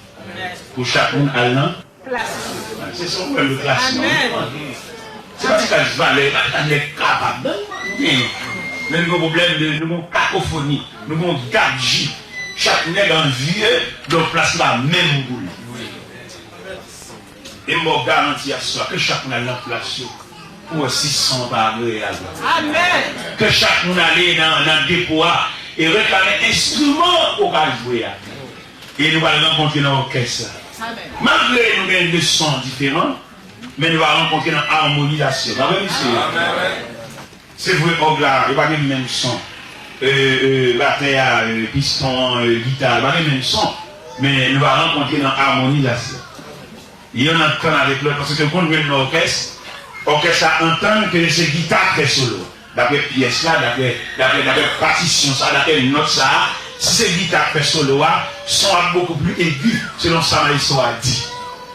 Pou chak moun al nan plas li. Se, se yon pwoblèm de klasman. Amen. Se pa ti klas valè, e pa ti klas nèg kapab, non, nou genyen. Men nou gen yon pwoblèm de, nou gen yon kakofoni, nou gen yon gabji. Chak nèg anvi de yon plas ki pa menm pou li. E m ba w garanti aswè ke chak moun al nan plas yo pou wè si son an pa agreyab. Amen. Ke chak moun ale nan, nan depo a e reklame enstriman ou ka jwe a. E nou pral rankontre nan òkès la. Amen. Malgre nou gen de son diferan, men nou va rankontre nan amonizasyon. Pa vre, mesye? Amen. Se vre, òg la, yo pa gen menm son. E, e, batè a, e, piston an, e, gita, yo pa gen menm son. Men nou va rankontre nan amonizasyon. Yonn antann avèk lòt, paske w konn jwenn nan òkès, òkès la antann ke se gita k fè solo. Daprè pyès la, daprè, daprè, daprè patisyon sa, daprè nòt sa, si se gita k fè solo a, son ap bokou pli egi, selon sa maestro a di.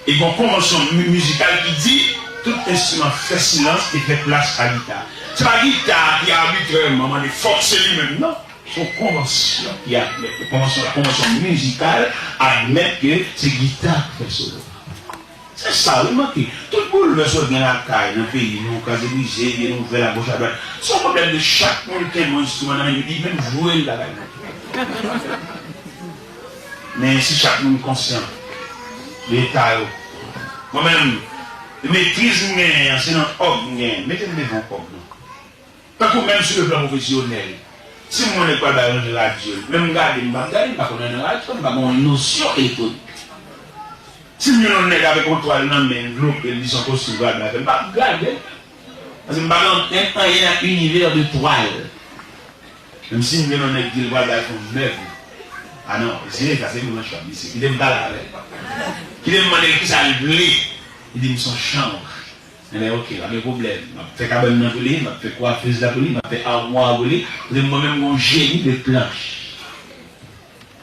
E gon konvansyon mi-, mizikal ki di, tout enstriman fè silans e fè plas a gita. Se pa gita ki abitrèman mande fòk se li menm, non. Se yon konvansyon ki admèt, konvansyon, konvansyon mizikal admèt ke se gita k fè solo. Se sa wi, manke. Tout boulvès ou wè gen lakay, nan peyi nou, kraze brize, vye nouvèl, agoch adwat. Se yon pwoblèm de chak moun ki gen bon enstriman nan men li, li menm jwe l bagay nan. Men si chak moun konsyan de eta yo. Mwen menm, metriz m genyen an, se nan òg m genyen. Mete m devan òg nan. Tankou menm sou le plan pwofesyonèl, si m wè yon nèg pral bay yon radyo, menm gade m p ap gade, m pa konn anyen nan radyo, m pa gen yon nosyon elektwonik. Si m jwenn yon nèg avèk yon twal nan men l, vlope l, li se yon kostim pral bay fè, m p ap gade l. Paske m pa gen anyen nan inivè de twal. Menm si m jwenn yon nèg di l pral bay fè yon mèb, a non, mesye, sa se branch pa m, mesye. Kite m pale avè l. Kite m mande l kisa l vle. Li di m se yon chanm. Enben, oke, pa gen pwoblèm. M ap fè kabann nan pou li, m ap fè kwafez la pou li, m ap fè amwa pou li. Paske mwen menm, m gon jeni de planch.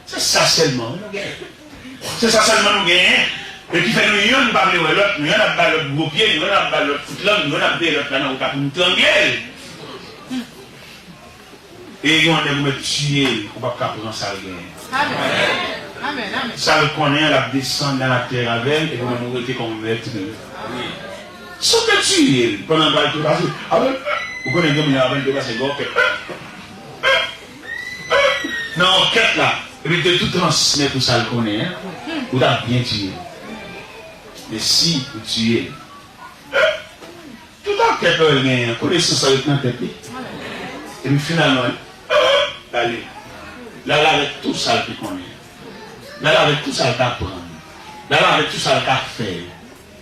Se sa sèlman, wi, nou genyen. Se sa sèlman nou genyen. E ki fè nou yonn pa vle wè lòt, nou yonn ap ba lòt gwo pye, nou yonn ap ba lòt kout lang, nou yonn ap veye lòt la nan wout la pou nou trangle l. E yon nèg ou mèt tiye l, ou p ap ka pran sa l genyen. Amen. Amen, amen. Sa l konnen an, l ap desann nan latè avè l, epi ou menm ou rete kòm mèt li. Si w te tiye l pandan l pral trepase, apre, ou konnen gen moun yo, apre l trepase, gen òkèt. Nan òkèt la, epi l te tou transmèt ou sa l konnen an, ou t ap byen tiye l. Men si ou tiye l, tout òkèt Lowèl genyen an, konesans sa ret nan tèt li. Epi finalman, l ale. L al avèk tou sa l te konnen. L al avèk tou sa l t aprann. L al avèk tou sa l ka fè yo.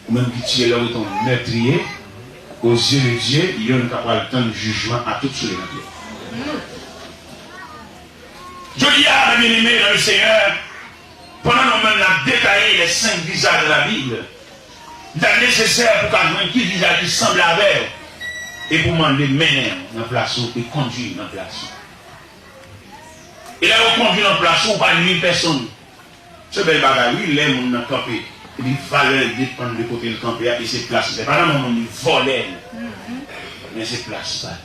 Ou menm ki tiye l la, ou ret yon mètriye, aux yeux de Dieu, yonn k ap pral tann jijman a tout sou le nan tè. Jodi a, mes bien-aimés dans le Seigneur, pandan nou menm n ap detaye les cinq visages de la Bible, li ta nesesè pou w ka jwenn ki vizaj ki sanble avè w, epi w mande mennen w nan plas ou e kondui w nan plas ou. E lè yo kondui w nan plas ou, ou pa nui pèsonn. Se bèl bagay, wi, lè moun nan kanpe, epi valè l depann de kote l kanpe a, e se plas li. Se pa nan men moun li vòlè l, men se plas pa l.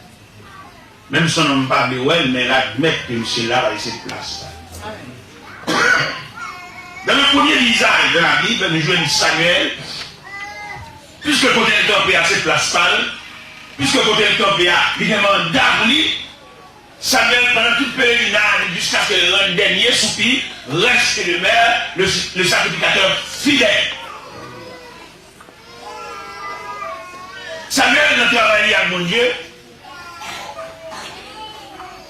Menm si yon nonm pa vle wè l, men l admèt ke misye la, paske se plas pa l. Dans le premier visage de la Bible, nou jwenn Samuel, piske kote l kanpe a, se plas pa l, piske kote l kanpe a, li gen manda pou li, Samuel, pandan tout pelerinaj li, jiskaske l rann dènye soupi, reste demeure le, le sacrificateur fidèle. Samuel, nan travay li ak Bondye,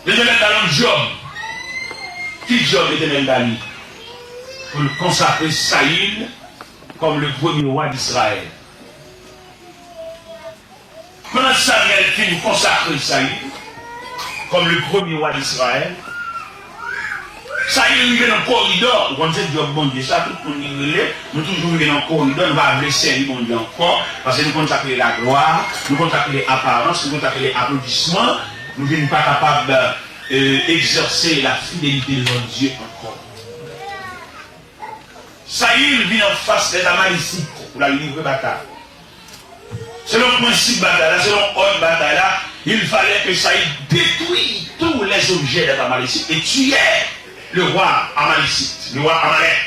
Letènèl ba l yon djòb. Ki djòb Letènèl ba li? Pou l konsakre Sayil kòm le premye wa d Izrayèl. Pandan Samyèl fin konsakre Sayil kòm le premye wa d Izrayèl, Sayil rive nan koridò. Ou konn se djòb Bondye sa, tout moun li rele, nou toujou rive nan koridò, nou pa vle sèvi Bondye ankò, paske nou konn sa k rele laglwa, nou konn sa k rele aparans, nou konn sa k rele aplodisman, nou vin pa kapab, e, egzèse la fidelite devan Dye ankò. Sayil vin anfas lèz Amalésites pou l al livre batay. Selon prensip batay la, selon òd batay la, il fallait que Saül détruit tous les objets des Amalécites et tuait le roi amalécite, le roi Amalek.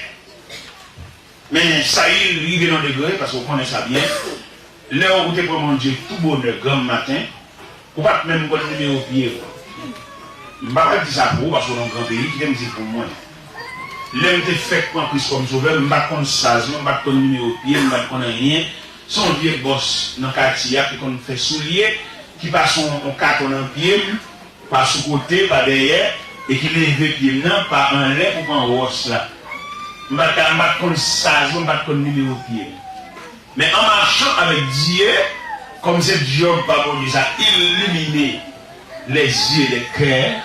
Men Sayil rive nan degre, paske w konnen sa byen, lè w te pran Bondye tou bonè granm maten, ou pa t menm konn nimewo pye w. M pa pral di sa pou ou, paske w nan gran peyi, kite m di l pou mwen. Lè m te fèk pran Kris kòm Sovè, m pa t konn saz mwen, m pa t konn nimewo pye m, m pa t konn anyen. Se yon vye bòs nan katye a ki konn fè soulye, ki pase yon, yon katon nan pye m, pa sou kote, pa dèyè, e ki leve pye m nan pa anlè pou pran wòs la. M pa t ka, m pa t konn saz mwen, m pa t konn nimewo pye m. Men an machan avèk Dye, kòm se djòb pa Bondye sa, illuminer les yeux des cœurs,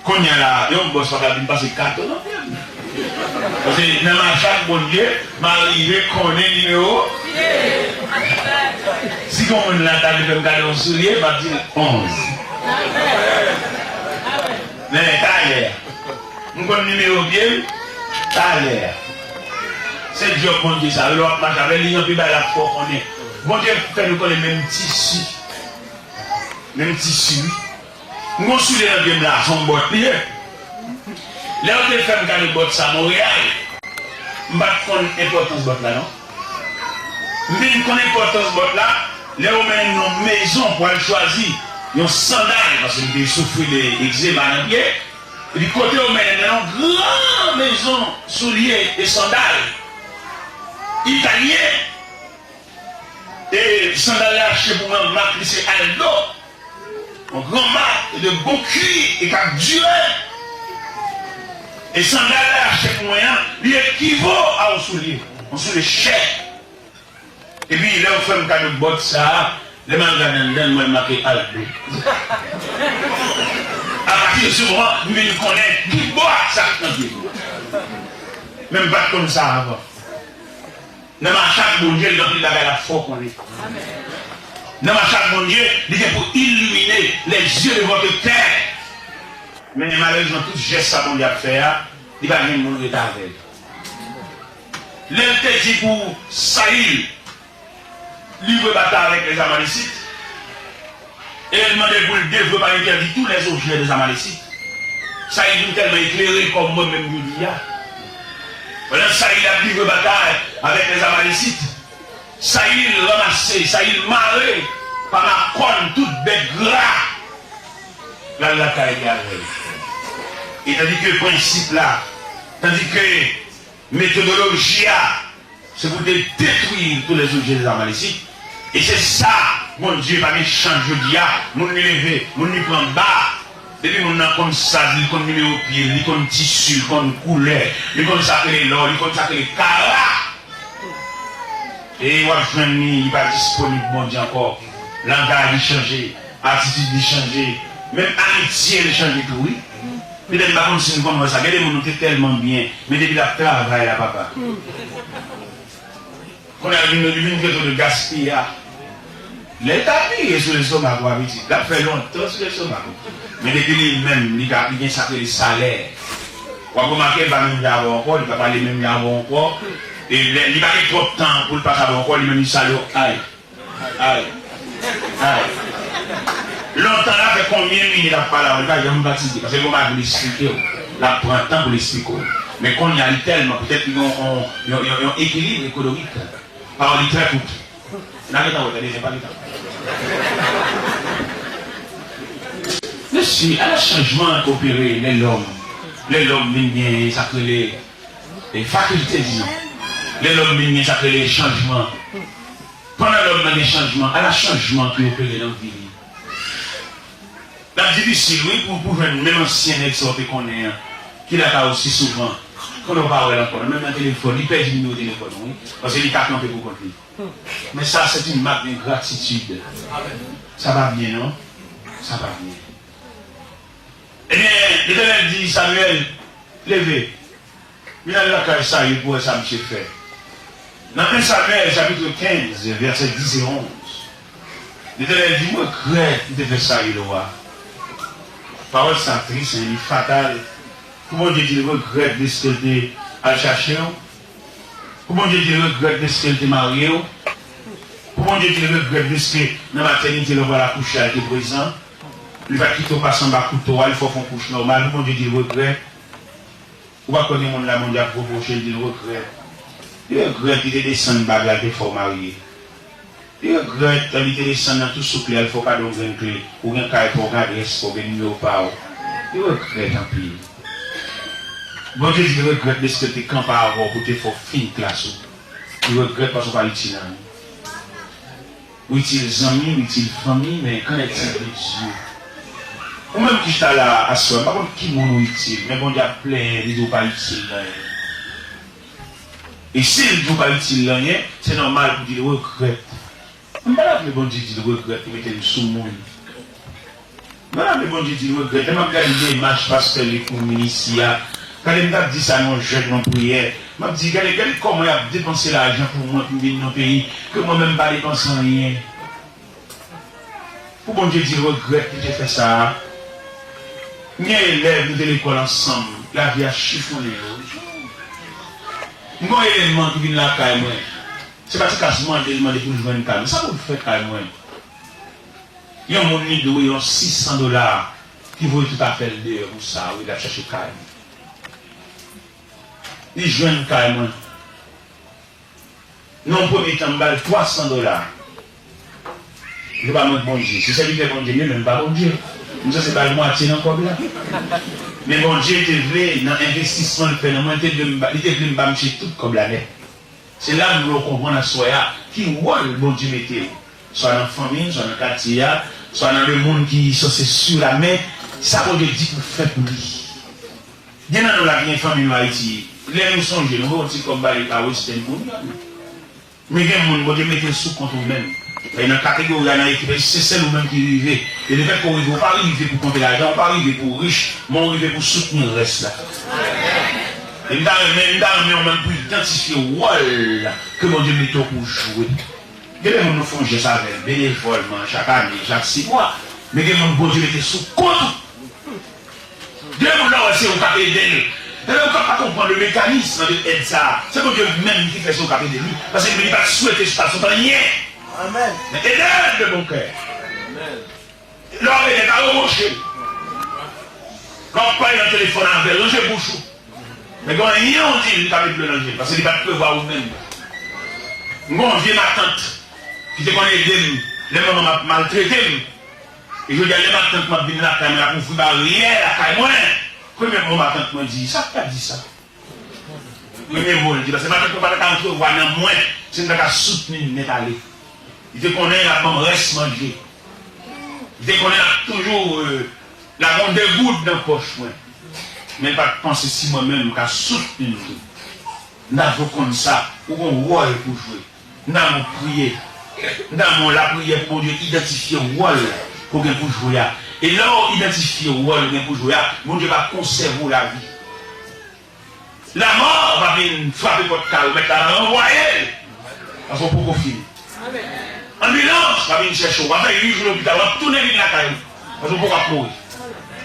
kounye a la, yon bòs pa ka vin pase katon nan pye m. Paske nan mache ak Bondye, m a rive konnen nimewo. Si gon moun la ta vle fè m gade yon soulye, m ap di l onz. Men talè, m konn nimewo pye m, talè. Se djòb Bondye sa, lè w ap mache avè l, li gen anpil bagay l ap fè w konnen. Bondye fè nou konnen menm tisi. Menm tisi, wi. M gon soulye nan pye m la, se yon bòt li ye. Lè yo te fè m gade bòt sa Monreyal, m pa t konn enpòtans bòt la, non. M vin konn enpòtans bòt la, lè yo mennen m nan yon mezon pou al chwazi yon sandal, paske m te soufri de egzema nan pye. Epi kote yo mennen m nan yon gran mezon soulye e sandal italyen. E sandal la achte pou mwen, mak li se Aldo. Yon gran mak de bon kwi e k ap dire. E sandal la achte pou mwen an, li ekivo a yon soulye. Yon soulye chè. Epi lè yo fè m kado bòt sa a, lè m al gade anndan l, m wè make Aldo. Apati de se moman, m vin konnen ki bòt sa k nan pye m. Men m pa t konn sa avan. Nan mache ak Bondye, li gen anpil bagay l ap fè w konnen. Nan mache ak Bondye, li gen pou illuminer les yeux de votre cœur. Men malerezman, tout jès sa Bondye ap fè a, li pa gen moun ret avè l. Lè l te di pou Sayil livre batay avèk lèz Amalésites, e l mande pou l devwe pa entèdi tous les objets des Amalécites. Sayil vin tèlman eklere kòm mwen menm jodi a. Pandan Sayil ap livre batay avèk lèz Amalésites, Sayil ranmase, Sayil mare pa makòn tout bèt gra l al lakay li avè l. E tandike prensip la, tandike metodoloji a, se pou te detwi tous les objets des Amalécites. E se sa, Bondye pa gen chans jodi a, moun li leve, moun li pran ba. Depi moun nan konn saz, li konn nimewo pye l, li konn tisi, li konn koulè, li konn sa k rele lò, li konn sa k rele kara. E w ap jwenn li, li pa disponib Bondye ankò. Langaj li chanje, atitid li chanje, menm amitye li chanje tou, wi. Petèt m pa konn si n konn wè sa. Gen de moun nou te tèlman byen, men depi l ap travay la, papa. Kounye a, li vin, li vin trete w de gaspiya. Lè l t apiye sou lestomak ou a pitit, l ap fè lontan sou lestomak ou. Men depi li menm, li ka, li gen sa k rele salè. W ap remake, l pa menm jan avè w ankò, li pa pale menm jan avè w ankò. E lè, li pa gen twòp tan pou l pase avè w ankò, li menm li salye w, ay. Ay. Ay. Lontan la fè konbyen minit ap pale avè w, li pa janm fatige, paske li gon bagay pou l esplike w. L ap pran tan pou l esplike w. Men kounye a, li tèlman, petèt li gen yon, yon, yon, yon ekilib ekonomik. Pawòl li trè kout. N a gentan wè, tande, se pa gentan. Mesye, ala chanjman k opere lè lòm, lè lòm vin gen sa k rele, e, fakilte, dizon. Lè lòm vin gen sa k rele chanjman. Pandan lòm nan gen chanjman, ala chanjman ki opere nan vi li. L ap difisil, wi, pou, pou jwenn menm ansyen nèg sa w te konnen an, ki lakay ou si souvan. Konnen w pa wè l ankò, non, menm nan telefòn, li pèdi nimewo telefòn ou, wi. Paske li ka kanpe pou kont li. Men sa, se yon mak de gratitid. Sa pa byen, non? Sa pa byen. Ebyen, Letènèl di Samyèl, leve, vin al lakay Sayil pou wè sa misye fè. Nan en Samyèl, chapit kenz, vèsè dis e onz, Letènèl di, m regrèt m te fè Sayil wa. Pawòl sa tris, en, li fatal. Pou Bondye di l regrèt dèske l te al chache w. Pou Bondye di l regrèt dèske l te marye w. Pou Bondye di l regrèt dèske nan matènite lè w pral akouche a l te prezan. Li pa t kite w pase anba kouto a, li fè w fè yon kouch nòmal. Pou Bondye di l regrèt. Ou pa kwè gen moun la Bondye ap repwoche l, di l regrèt. Li regrèt li te desann bag la, l te fè w marye. Li regrèt lè li te desann nan tou souk li al fè w kado yon grenn kle, ou gen kay pa w, gen adrès pa w, gen nimewo pa w. Li regrèt anpil. Bondye di l regrèt dèske l te kanpe avè w pou te fè w fin klas ou. Li regrèt paske w pa itil anyen. Ou itil zanmi, ou itil fanmi, men qu'en est-il de Dieu? Ou menm ki chita la aswè, m pa konn ki moun ou itil, men Bondye ap plenyen, li di w pa itil anyen. E si l di w pa itil anyen, se nòmal pou di l regrèt. M pa ta vle Bondye di l regrèt pou mete m sou moun. M pa ta vle Bondye di l regrèt. Lè m ap gade demach pastè Luc Moumin isi a, gade m t ap di sa nan yon jèn, nan priyè. M ap di, gade, gade kòman y ap depanse lajan pou mwen, pou m vin nan peyi, ke mwen menm m pa depanse anyen. Pou Bondye di l regrèt li te fè sa a. M gen elèv, nou te lekòl ansanm, lavi a chifonnen yo. M gen yon elèv ki vin lakay mwen. Se pa ti kas mande l mande pou l jwenn kay mwen. Sa pou l fè kay mwen? Yon moun li dwe yon sis san dola, ki voye tout afè l deyò pou sa, wi, l ap chache kay. Li jwenn kay mwen. Nan yon premye tan, m ba l twa san dola. Se pa mwen k Bondye. Se sèvitè Bondye m ye, men m pa Bondye. M sanse ba l mwatye nan kòb la. Men Bondye te vle, nan envestisman l fè nan mwen, li te vle m ba, li te vle m ba misye tout kòb la nèt. Se la m vle w konprann aswè a, ki wòl Bondye mete w. Swa nan fanmi w, swa nan katye a, swa nan le moun ki sanse sur la, men sa Bondye di pou w fè pou li. Gen nan nou la ki gen fanmi nou Ayiti, lè nou sonje, nou voye yon ti kòb ba li pa Western Union. Men gen moun Bondye mete l sou kont ou menm. E nan kategori a, nan ekip, se sèl ou menm ki rive. E lefètke w rive, ou pa rive pou konte lajan, ou pa rive pou w rich, men w rive pou w soutni rès la. E m ta renmen, m ta renmen w menm pou idantifye wòl ke Bondye mete w pou w jwe. Gen de moun nou fè yon jès avè l, benevòlman, chak ane, chak sis mwa. Men gen moun Bondye mete sou kont ou. Gen moun la, w wè se ou k ap ede l. Lè ou ka pa konprann le mekanism de èd sa a, se Bondye menm ki fè se ou k ap ede l, wi. Paske li pa t swete sa sot anyen. Amèn. Men ede l de bon kè. Amèn. Lè w ap ede l, pa repwoche l. Lè w ap pale nan telefòn avè l, ranje bouch ou. Men gen anyen ou di l, li pa met dlo nan je l, paske li pa t prevwa ou menm. M gen yon vye matant ki te konn ede m lè manman m ap maltrete m. E jodi a, lè matant mwen ap vin lakay mwen, l ap ouvri baryè lakay mwen. Premye mo matant mwen di, sa k ta di sa? Premye mo l di, paske matant mwen pa ta ka antrevwa nan mwen, si m ta ka soutni l nèt ale. Li te konnen l ap ban m rès manje. Li te konnen l ap toujou, euh, lage yon de goud nan pòch mwen. Men l pa t panse si mwen menm m ka soutni l tou. N ta vle w konn sa, ou gen yon wòl pou w jwe. N ta renmen w priye. N ta renmen w lapriyè pou Bondye idantifye wòl ke w gen pou jwe a. E lè w idantifye wòl ou gen pou jwe a, Bondye va konsève w lavi. Lanmò va vin frape pòt kay ou, mèt la va ranvwaye l. Paske w poko fini. Anbilans va vin chèche w, w ap fè uit jou lopital, w ap tounen vin lakay ou. Paske w poko ap mouri.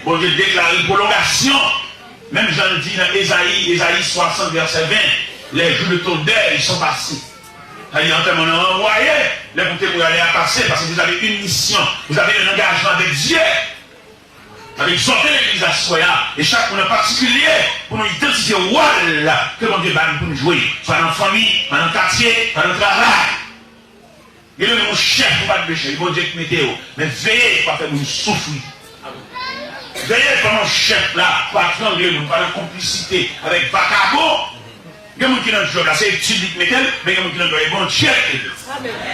Bondye deklare pwolongasyon. Menm jan l di nan Ezayi, Ezayi swasant, vèsè ven, les jours de ton deuil sont passés. Sa vle di antèman w nan ranvwaye, lè pou te mouri a, lè a pase, paske vous avez une mission, vous avez un engagement avec Dieu. Sa vle egzòte legliz aswè a, e chak moun an patikilye, pou nou idantifye wòl ke Bondye ba nou pou nou jwe, swa nan fanmi, swa nan katye, swa nan travay. Gen de moun ou chèf, ou pa t vle chèf, Bondye ki mete w. Men veye pou pa fè moun soufri. Veye pandan w chèf la, pa trangle moun, pa nan konplisite avèk vakabon. Gen moun ki nan djòb la, se etid li k mete l, men gen moun ki nan djòb la, e Bondye k mete l.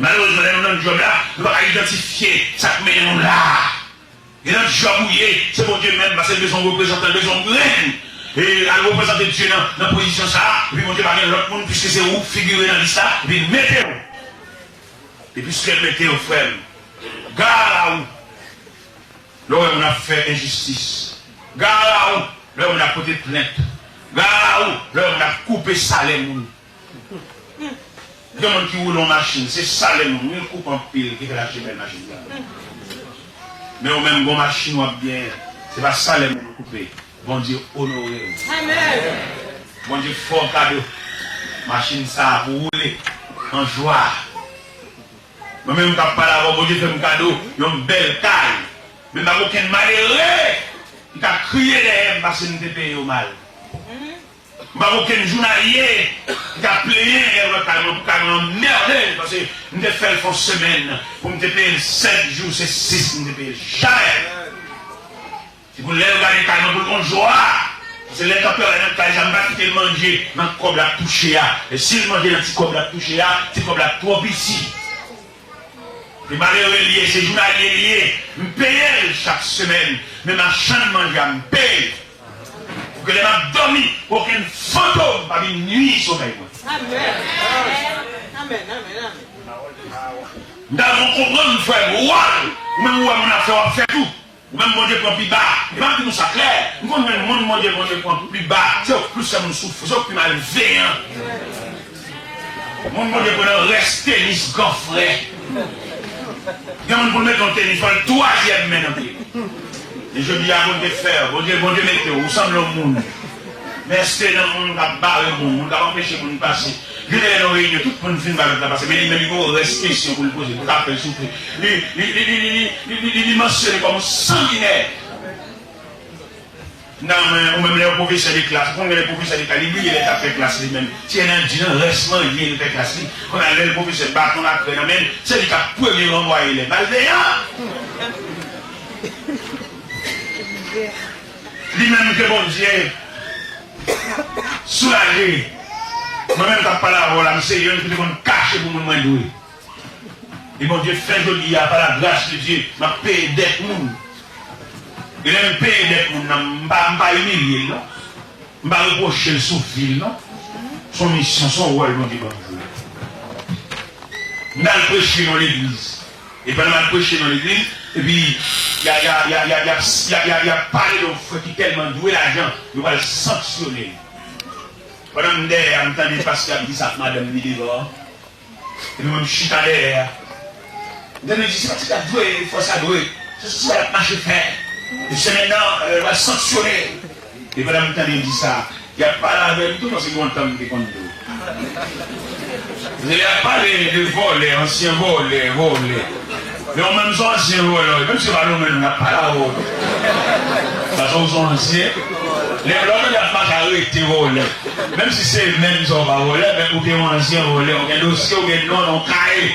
Malerezman, lè nou nan djòb la, nou pa ka idantifye sa k mennen nou la. Gen nan djòb ou ye, se Bondye menm, paske l bezwen yon reprezantan, l bezwen yon grenn. E al reprezante Dye nan, nan pozisyon sa a, epi Bondye pa gen lòt moun, piske se ou k figire nan lis la, epi l mete w. E piske l mete w, frè m, gara ou lè w wè moun ap fè enjistis. Gara ou lè w wè moun ap pote plent. Gara ou lè w wè moun ap koupe salè moun. Gen moun ki woule yon machin, se salè moun wi l koupe anpil ki fè l achte bèl machin sa. Men ou menm, gon machin w ap genyen, se pa salè moun ou koupe. Bondye onore w. Amèn. Bondye fè w kado machin sa a pou w woule an jwa. Mwen menm k ap pale avè w, Bondye fè m kado yon bèl kay. Men m pa gen okenn malere ki ka kriye dèyè m paske m te peye yo mal. M pa gen okenn jounalye ki ka plenyen lè l wè kay mwen, pou kay mwen anmède l, paske m te fè l fè yon semèn, pou m te peye l sèt jou, se sis m te peye l. Jamè! Se pou lè yo gade kay mwen, pou l gon jwa. Paske lè tanpè nan kay sa, m pa kite l manje nan kòb l ap touche a. E si l manje nan ti kòb l ap touche a, ti kòb la twò piti. Se malere l ye, se jounalye l ye. M peye l chak semèn. Men machann manje a, m peye l. Pou ke lè m ap dòmi, okenn fantom pa vin nui somèy mwen. Amèn. Amèn, amèn, amèn. M ta vle w konprann, frè m, wòl, ou menm ou wè moun ap fè, w ap fè tou. Ou menm Bondye pran pi ba. E m ap di nou sa klè. M konn jwenn moun Bondye, Bondye pran pi ba. Se yo k plis fè moun soufri. Se yo k pi malveyan. Moun Bondye pran nan rès tenis gran frè. Gen moun pou l mete yon tenis, fò l twazyèm men nan pye. E jodi a, Bondye fè w. Bondye, Bondye mete w. Ou sanble yon moun. Men èske nan moun k ap bare moun, moun k ap anpeche moun pase? Gen lè nan reyinyon, tout moun fin ba lòt la pase, men li menm li gon rès kesyon pou l poze, pou l ka fè l soufri. Li, li, li mansyone kòm yon sanginè. Nan, men, ou menm lè yon pwofesè de klas, ou konn gen de pwofesè de klas, li bliye lè l t ap fè klas li menm. Ti N L G nan rès manje li fè klas li. Kounye a, lè l pwofesè baton lakre nan men l, se li k ap premye ranvwaye elèv. Malveyan! Li menm ke Bondye soulaje. Mwen menm k ap pale avè w la, m se youn ki te konn kache pou moun mwen dwe. E Bondye fè jodi a, pa la gras de Dye, m ap peye dèt moun. E lè m peye dèt moun nan, m pa, m pa imilye l, non. M pa repwoche l sou vi l, non. Se yon misyon, se yon wòl Bondye ban m jwe. M t al preche nan legliz. E pandan m ap preche nan legliz, epi y a, y a, y a, y a, y a, y a, y a, y a pale de yon frè ki tèlman dwe lajan, yo pral sanksyone l. Pandan m dèyè a, m tande pastè ap di sa ak madanm li devan an. Epi mwen, m chita dèyè a. M tande l di, se pa ti gad dwe, frè sa dwe. Se, se, se sa l ap mache fè. Epi semèn nan, yo pral sanksyone l. E pandan m tande l di sa, y ap pale avè m tou, paske gon tan m te konn tou. Paske lè y ap pale de vòlè, ansyen vòlè, vòlè. Men ou menm se yon ansyen vòlè, menm si yo pa nonmen w, y ap pale avè w tou. Paske ou se yon ansyen. Lè, lè w tande y ap mache arete vòlè. Menm si se menm sa w pa vòlè, men ou te yon ansyen vòlè, ou gen dosye, ou gen non nan yon kaye.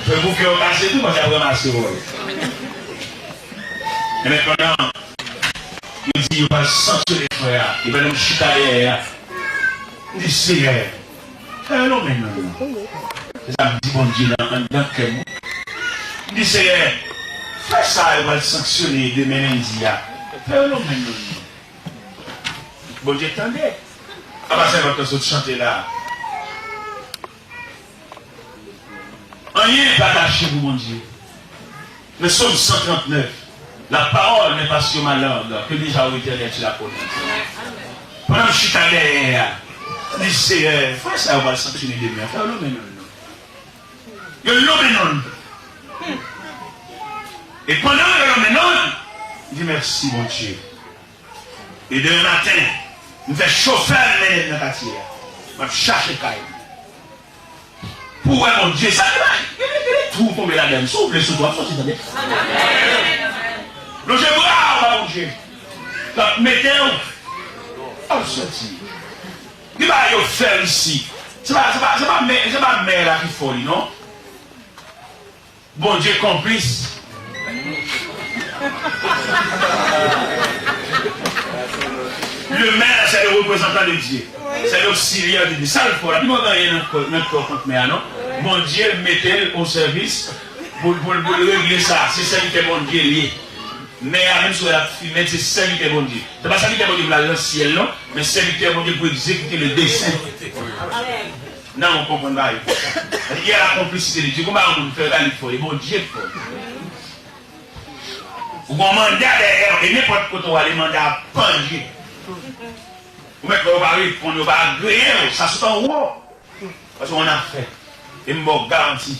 Se pou kè w kase tou, paske y ap ranmase vòlè. Enben, pandan yo di yo pral sanksyone frè a, epi pandan m chita dèyè a, m di, Seyè, fè yo lonmen non l non. Se sa m di Bondye nan anndan kè m. M di, Seyè, frè sa a yo pral sanksyone demen lendi a, fè yo lonmen non l non. Bondye tande. Apa sèvant lan sot chante la. Anyen pa kache pou Bondye. Nan Sòm san trannèf, la parole n'est pas sur ma langue, que déjà, ô Éternel, tu la connais. Pandan m chita dèyè a, m di, Seyè, frè sa yo pral sanksyone demen an, fè yo lonmen non l non. Yo lonmen non l. E pandan yo lonmen non l, m di, mèsi, Bondye. E demen maten, m fè chofè m mennen m nan katye a. M ap chache kay m. Pou wè Bondye, sa ki bay. Gen de, gen de twou tonbe ladan l. Si w vle soti, w ap soti, tande. Lonje bra w ba Bondye. L ap mete w. W ap soti. Gen bagay yo fè isi. Se pa, se pa, se pa mè, se pa mè la ki fè li, non. Bondye konplis. Le maire, c'est le représentant de Dieu. C'est l'auxiliaire de Dieu. Sa l fè w la, pi pa gen anyen nan kò, nan kò kont mè a, non. Bondye mete l o sèvis pou, pou, pou l regle sa. Se sèvitè Bondye l ye. Mè a, menm si w wè l ap fimen, se sèvitè Bondye. Se pa sèvitè Bondye pou l al nan syèl, non, men sèvitè Bondye pou egzekite le desen. Nan, w konprann bagay. Il y a la complicité de Dieu. Kòman yon moun fè bagay li fò, e Bondye k fè. Ou gon manda dèyè w, e nenpòt kote w ale, manda a panje. Ou mèt wè yo pa reponn, yo pa agreye w, sa sot anwo. Paske w annafè. E m ba w garanti.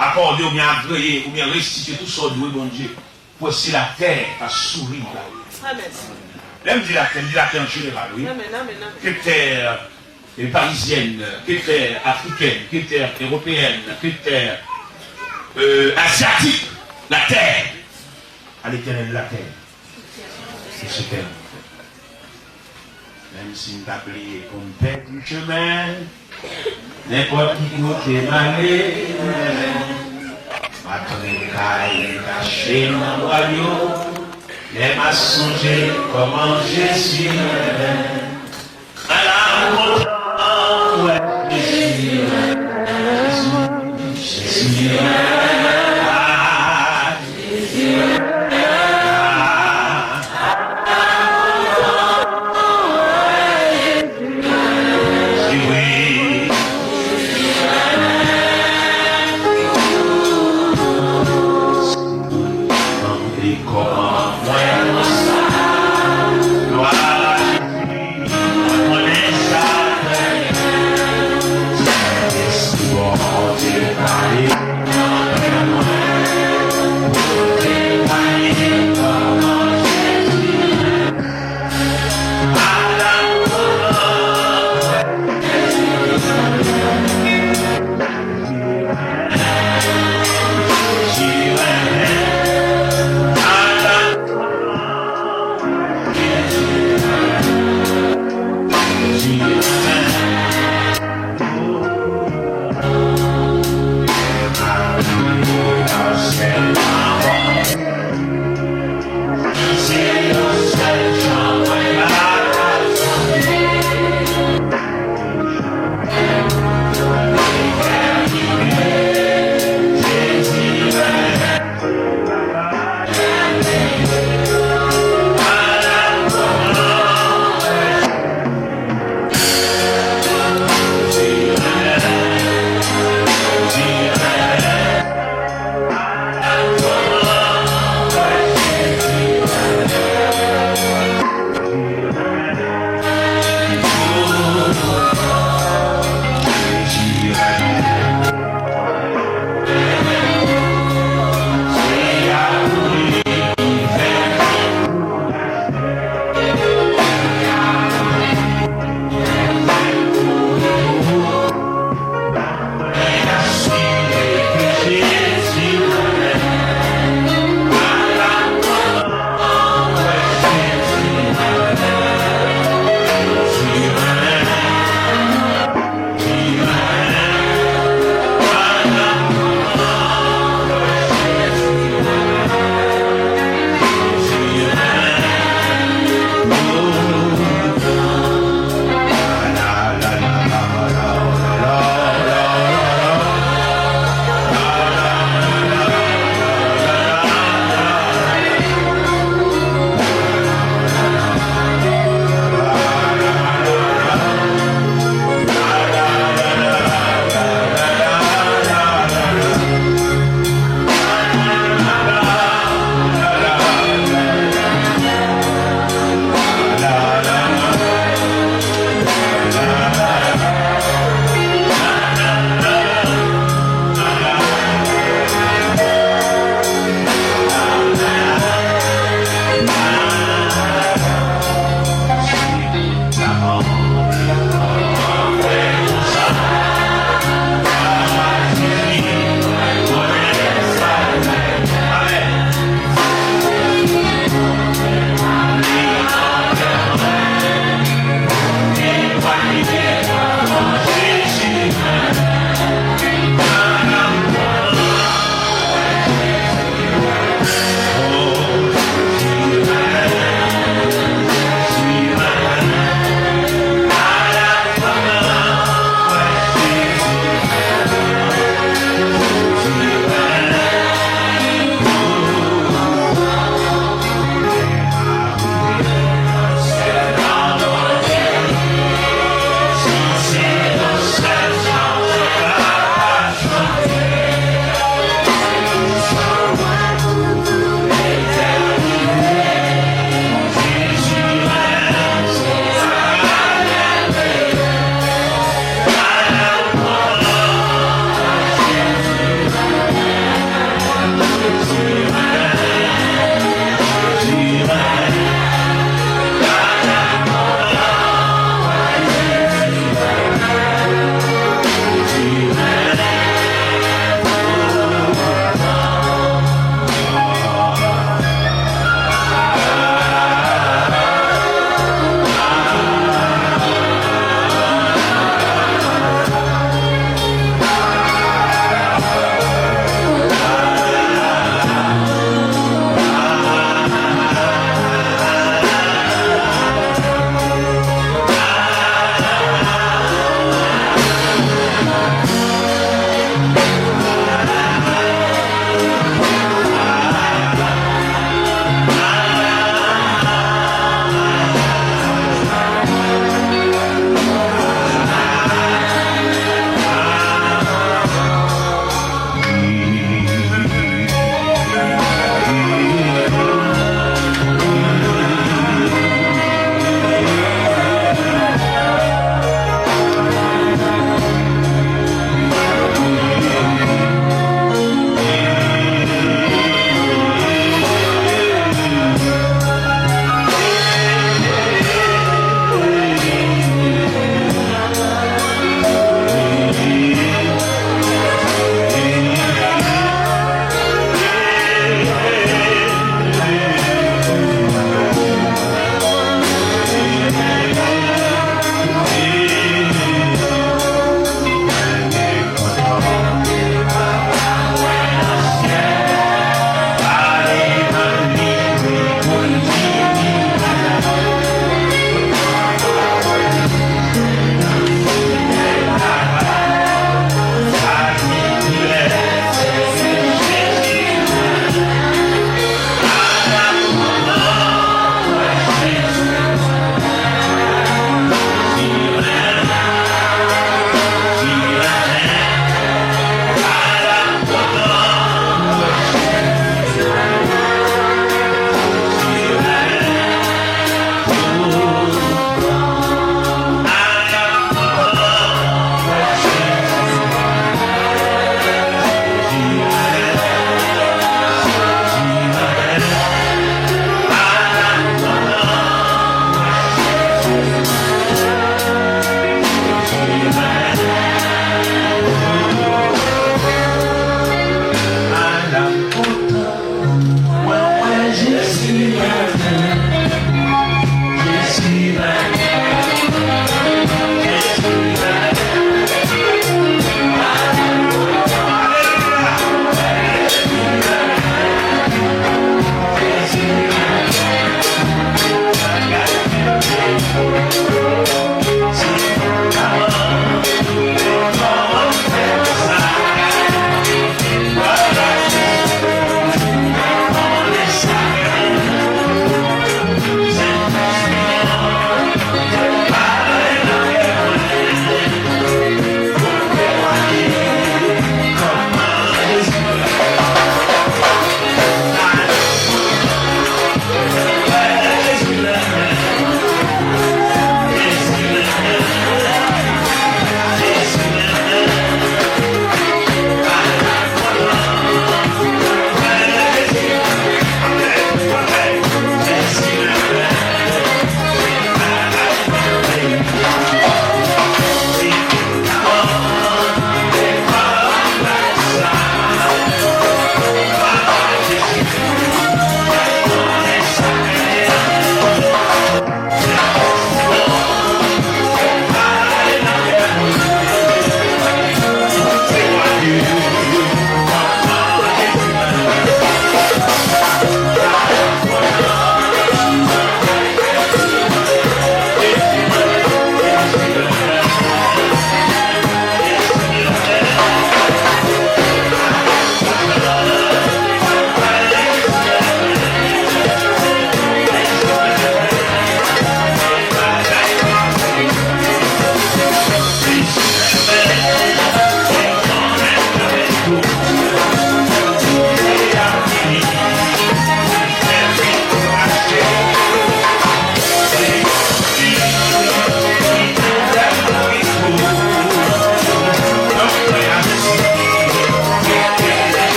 Akòde oubyen agreye, oubyen restitye tou sa w dwe Bondye. Pou si latè pa souri ba ou. Amèn. Lè m di latè, m di latè an jeneral, wi. Amèn, amèn, amèn. Ke tè, eh, parizyèn, ke tè afrikèn, ke tè ewopeyèn, ke tè, eh, azyatik, latè. A Letènèl latè. Se tè. Menm si m ta bliye pou m pèdi chemen, nenpòt ki kote m ale, m ap rele kay kache nan bwa yo, lè m ap sonje kòman Jezi renmen. Ala kontan wè Jezi renmen, Jezi renmen, ah, Jezi renmen, ah.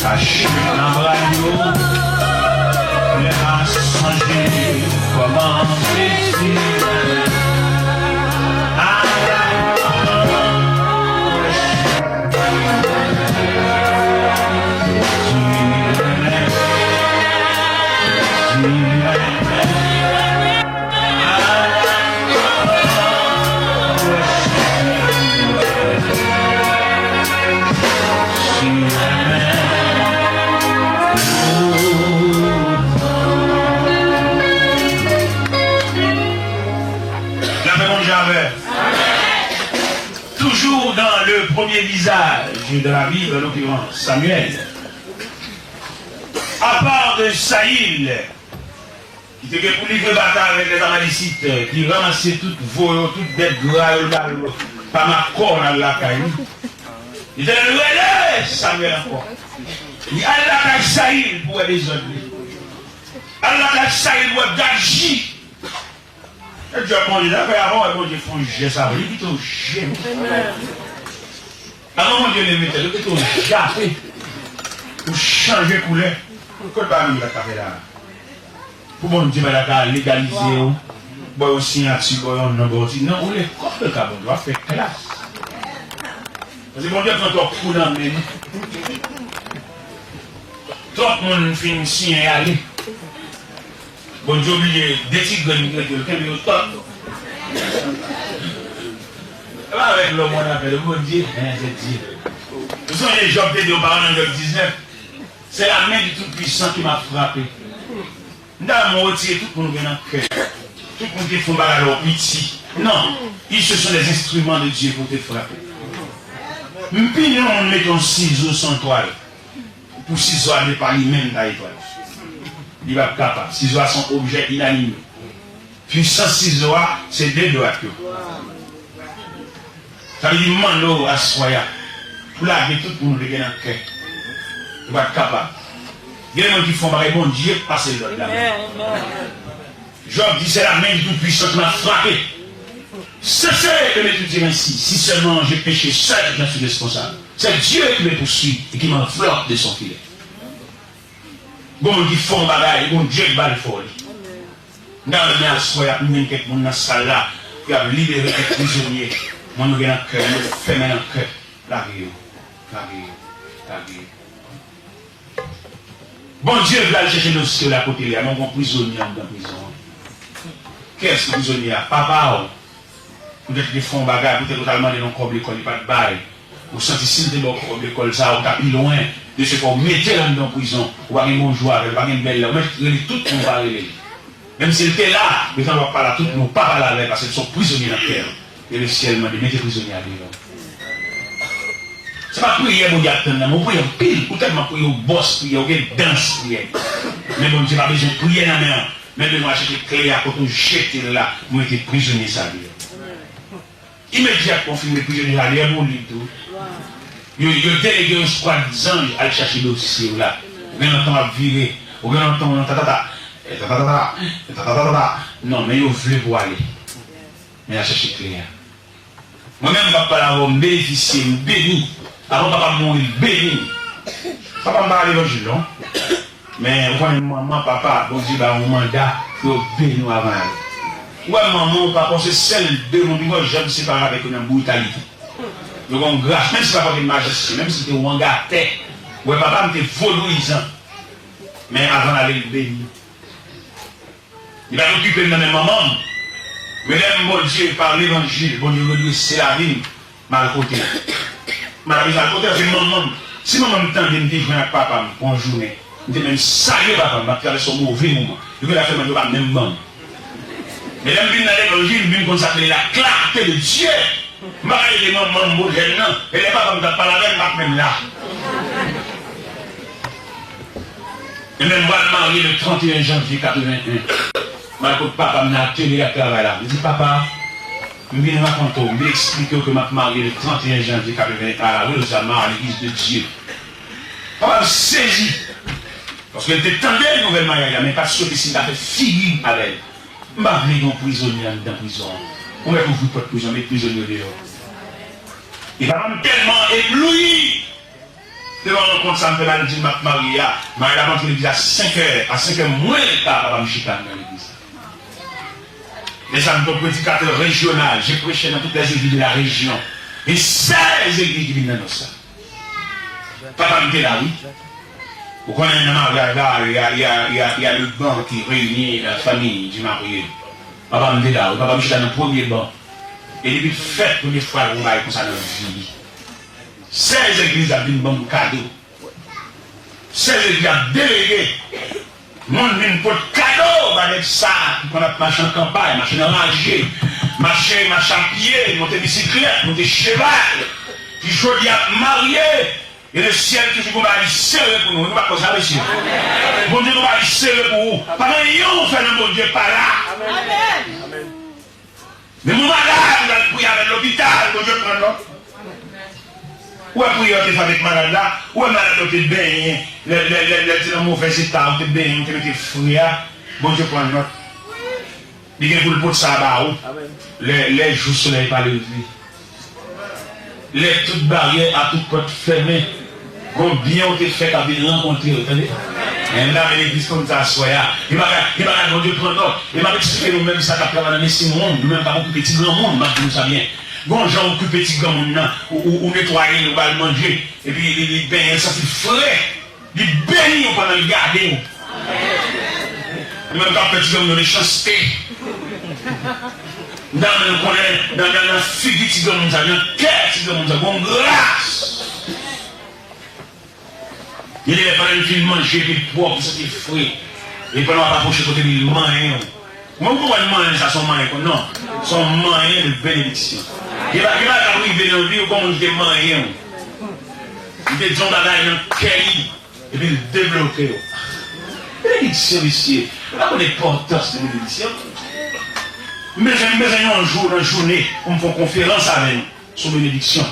Mache nan bra yo, lè m a sonje kòman Jezi renmen. Lapè Bondye avè. Toujours dans le premier visage de la Bible, en l'occurrence Samuel, à part de Saül, ki te gen pou livre batay avèk lèzamayisit, ki ranmase tout vo yo, tout bèt gra yo, l al pa makòn al lakay li. Letènèl rele Samyèl ankò. Li al lakay Sayil pou wè dezòd li. Al lakay Sayil pou wè gad ji. E Dye Bondye, sa fè avan wè Bondye fè yon jès avè li, li kite w jenou. Avan Bondye leve tèt, li kite w jape. Ou chanje koulè. Kot bagay li pa ka fè la? Pou Bondye pa ta ka legalize w, ba w yon siyati, ba w yon non, ba w ti non, ou lekòl ka Bondye, w ap fè klas. Paske Bondye pran twòp kou nan men nou. Twòp moun fin siyen ale. Bondye oblije de ti grenn ki rete yo kenbe yo twòp. E pa avèk lòm w ap fè, Bondye, en, se Dye. Ou sonje Jòb te di yon pawòl nan Jòb diznèf, c'est la main du Tout-Puissant qui m'a frappé. M ta renmen w retire tout moun ou gen nan kè. Tout moun ki fè yon bagay la w piti. Non. Ils, ce sont des instruments de Dieu pou te frape. M pi renmen yon moun mete yon sizo sou yon twal. Pou sizo a depa li menm ta etwal. Li p ap kapab. Sizo a se yon objè inanime. Pwisans sizo a, se de dwat yo. Sa vle di, m mande w aswè a, pou lage tout moun ou te gen nan kè. Ou pa t kapab. Gen moun ki fè yon bagay, Bondye pase lòd la. Job dit, c'est la main du Tout-Puissant qui m'a frappé. Cessez de m'étourdir ainsi. Si seulement j'ai péché seul, j'en suis responsable. C'est Dieu qui me poursuit et qui m'enveloppe de son filet. Gon moun ki fè yon bagay, Bondye k ba l fò li. M ta renmen aswè y ap mennen kèk moun nan sal la pou y ap libere kèk prizonye. Moun nou gen nan kè, nou fèmen nan kè. Lage yo. Lage yo. Lage yo. Bondye vle al chèche dosye w la kote l ye a, men w gen prizonye anndan prizon an. Kiyès ki prizonye a? Papa w. Poutèt li te fè yon bagay, poutèt ou t al mande l yon kòb lekòl, li pa t bay. Ou santi si l te ba w kòb lekòl sa a, ou ta pi lwen. De se fè w mete l anndan prizon, ou pa gen bonjou avè l, ou pa gen bèl lè, ou mèt rele tout moun ou pa rele l. Menm si l te la, letan w ap pale a tout moun, ou pa pale avè l, paske l se yon prizonye nan kè w. E lesyèl mande, mete prizonye a deyò. Se pa priyè Bondye ap tann nan, men w priye anpil, ou tèlman priye, ou bòs priyè, ou gen dans priyè. Men Bondye pa bezwen priyè nan men w, men l bezwen al chèche kle a kote w jete l la, pou mete prizonye sa deyò. Imedyatman w fin met prizonye sa deyò, epi w lib tou. Yo, yo delege yon eskwad zanj al chache dosye w la. Ou gen lontan w ap vire, ou gen lontan w nan tatata, e tatata, e tatata. Non, men yo vle pou w ale. Men y al chache kle a. Mwen menm k ap pale avè w, m benefisye, m beni. Avan papa m mouri, l beni m. Papa m pa al levanjil non. Men ou konnen manman, papa, Bondye ba yo yon manda pou yo beni w avan y ale. Ou wè manman w, papa w, se sèl de moun ki poko janm separe avèk yo nan britalite. Yo gen yon gras, menm si papa w te majisyen, menm si l te wangatè. Ou wè papa m te vodouyizan. Men avan l ale, l beni. Li pa t okipe m nan men manman m. Men lè m Bondye, pa levanjil, Bondye redrese lavi m, m al kote l. M pa ta bezwen al kote l, se manman m. Si manman m tande m te jwenn ak papa m pou yon jounen, m te menm salye papa m, m ap travèse yon move moman. Yo genlè fè m, yo pa menm ban m. Men lè m vin nan levanjil, m vin konn sa k rele la clarté de Dieu. M pa ka ede manman m pou jèn nan. E lè papa m t ap pale avè m, m pa t menm la. Ebyen, m pral marye le trente et un janvye katreven en. M al kot papa m nan atelier y ap travay la. M di, "Papa, m vin rakonte w, m vin eksplike w ke m ap marye le trente et un janvye katreven en a Wilzamar, a Legliz de Dye." Papa m sezi. Paske l te tande nouvèl maryaj la, men pa t swete si l ta fè figi avè l. M pa vle gen yon prizonye anndan prizon an. Ou mèt ouvri pòt prizon, met prizonye yo deyò. E papa m tèlman eblouyi. Devan rankont sa m fè, m al di l m ap marye a. Marye la, m antre legliz a senk è, a senk è mwens le ka, papa m chita nan legliz la. Mezanmi, m te yon predikatè rejyonal, je prêchais dans toutes les églises de la région. Gen sèz legliz ki vin nan nòs la. Papa m te la, wi. Ou konnen nan maryaj la, y a, y a, y a, y a le banc qui réunit la famille du marié. Papa m te la, wi. Papa m chita nan premye ban. E depi l fèt, premye fwa l wè yon bagay konsa nan vi li. Sèz legliz ap vin ban m kado. Sèz legliz ap delege. Moun vin pot kado ba nèg sa ki konn ap mache an kanpay, mache nan raje, mache, mache a pye, monte bisiklèt, monte cheval, ki jodi a ap marye. E lesyèl toujou gon bagay sere pou nou. Nou pa kwè sa, mesye? Bondye gon bagay sere pou ou. Pa gen anyen ou fè nan Bondye pa la. Men moun malad, ou al priye avè l lopital, Bondye pran nòt. Ou wè priyè w te fè avèk malad la, ou wè malad la ou te benyen, lè, lè, lè, lè l te nan movèz eta, ou te benyen, ou te mete fre a, Bondye pran nòt. Li gen pou l pote sa ba ou. Lè, lè jou solèy pa leve. Lè tout baryè a tout pòt fèmen, gon byen w te fè k ap vin rankontre w, tande? Men m ta vle legliz konn sa aswè a. Gen bagay, gen bagay Bondye pran nòt. E m ap eksplike nou menm sa k ap travay nan medsin moun, nou menm k ap okipe ti granmoun, m ap di nou sa byen. Gon jan w okipe ti granmoun nan, ou, ou, ou netwaye l, ou ba l manje, epi li, li benyen, l santi l fre. Li beni w pandan l gade w. Li menm k ap fè ti granmoun yo mechanste. Nan, men konnen, nan, nan, nan figi ti granmoun sa, nan kè ti granmoun sa, gon gras. Gen de lè pandan l fin manje, epi l pwòp, li santi l fre. E pandan w ap apwoche kote li, li manyen w. Mwen, m konprann manyen sa se yon manyen konn, non. Se yon manyen de benediksyon. Gen ba-, gen bagay k ap rive nan vi w, gon moun ki te manyen w. Li te di yon bagay nan kè li, epi l debloke w. Benediksyon, mesye. Ou pa konn enpòtans de benediksyon. M bezwen, m bezwen yon jou nan jounen pou m fè yon konferans avè nou sou benediksyon.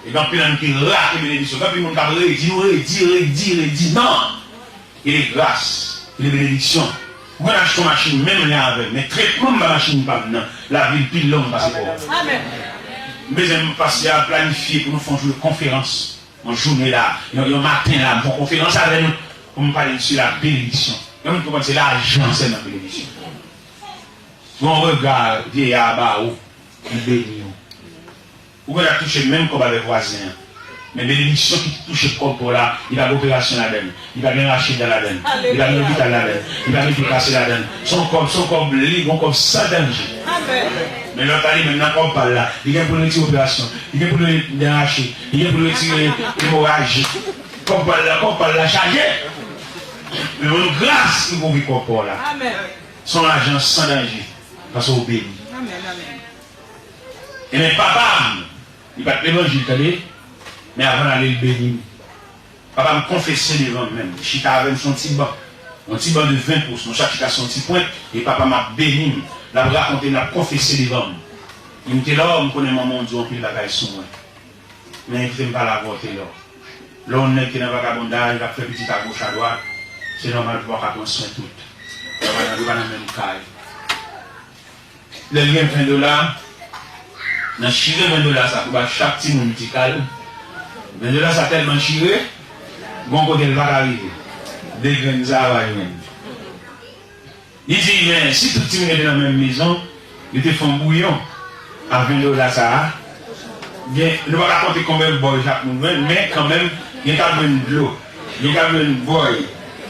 E gen anpil nan nou ki rate benediksyon. Gen anpil moun k ap redi, nou redi, redi, redi. Non! Gen de gras, gen de benediksyon. Ou konn achte yon machin menm lè avè m, men tretman m ba machin pa m nan, lavi l pi long pase pa w. M bezwen pastè a planifye pou nou fè yon jou de konferans, yon jounen la, yon, yon maten la, m fè yon konferans avè nou, pou m pale sou la benediksyon. Gen moun ki konprann se lajan sèlman benediksyon. Gon rega vyeya a ba ou, li beni w. Ou gen dwa touche menm kòb avèk vwazen an. Men benediksyon ki touche kòb pa w la, li pa gen operasyon ladann, li pa gen rache dan ladann, li pa gen lopital ladann, li pa gen pye kase ladann. Se yon kòb, se yon kòb li, yon kòb san danje. Men lòt la, li menm nan kòb pa l la, li gen pou l retire operasyon, li gen pou l retire dan rache, li gen pou l retire emoraji. Kòb pa l la, kòb pa l la chaje. Men yon gras ki kouvri kòb pa w la. Se yon lajan san danje, paske w beni. Ebyen, papa m, li pa t levanjil, tande, men avan l ale, l beni m. Papa m konfese devan m menm. Li chita avè m sou yon ti ban. Yon ti ban de ven pous. Nou chak chita sou yon ti pwent. E papa m ap beni m. L ap rakonte m, l ap konfese devan m. Li di m, Telor, m konnen manman w di w anpil bagay sou mwen. Men kite m pale avè w, Telor. Lè yon nèg te nan vagabondaj, l ap fè pitit agoch adwat, se nòmal pou w pa ka pran swen tout. Yo pa nan, yo pa nan menm kay. Lè l gen ven dola, nan chire ven dola sa pou ba chak timoun ti kal, ven dola sa tèlman chire, gon kote l pa ka rive. De grenn sa a pa jwenn. Li di, men si tout timoun yo te nan menm mezon, yo te fè yon bouyon a ven dola sa a, gen, nou pa ka konte konbyen bòy chak moun jwenn, men kanmenm, gen k ap jwenn dlo. Gen k ap jwenn bòy,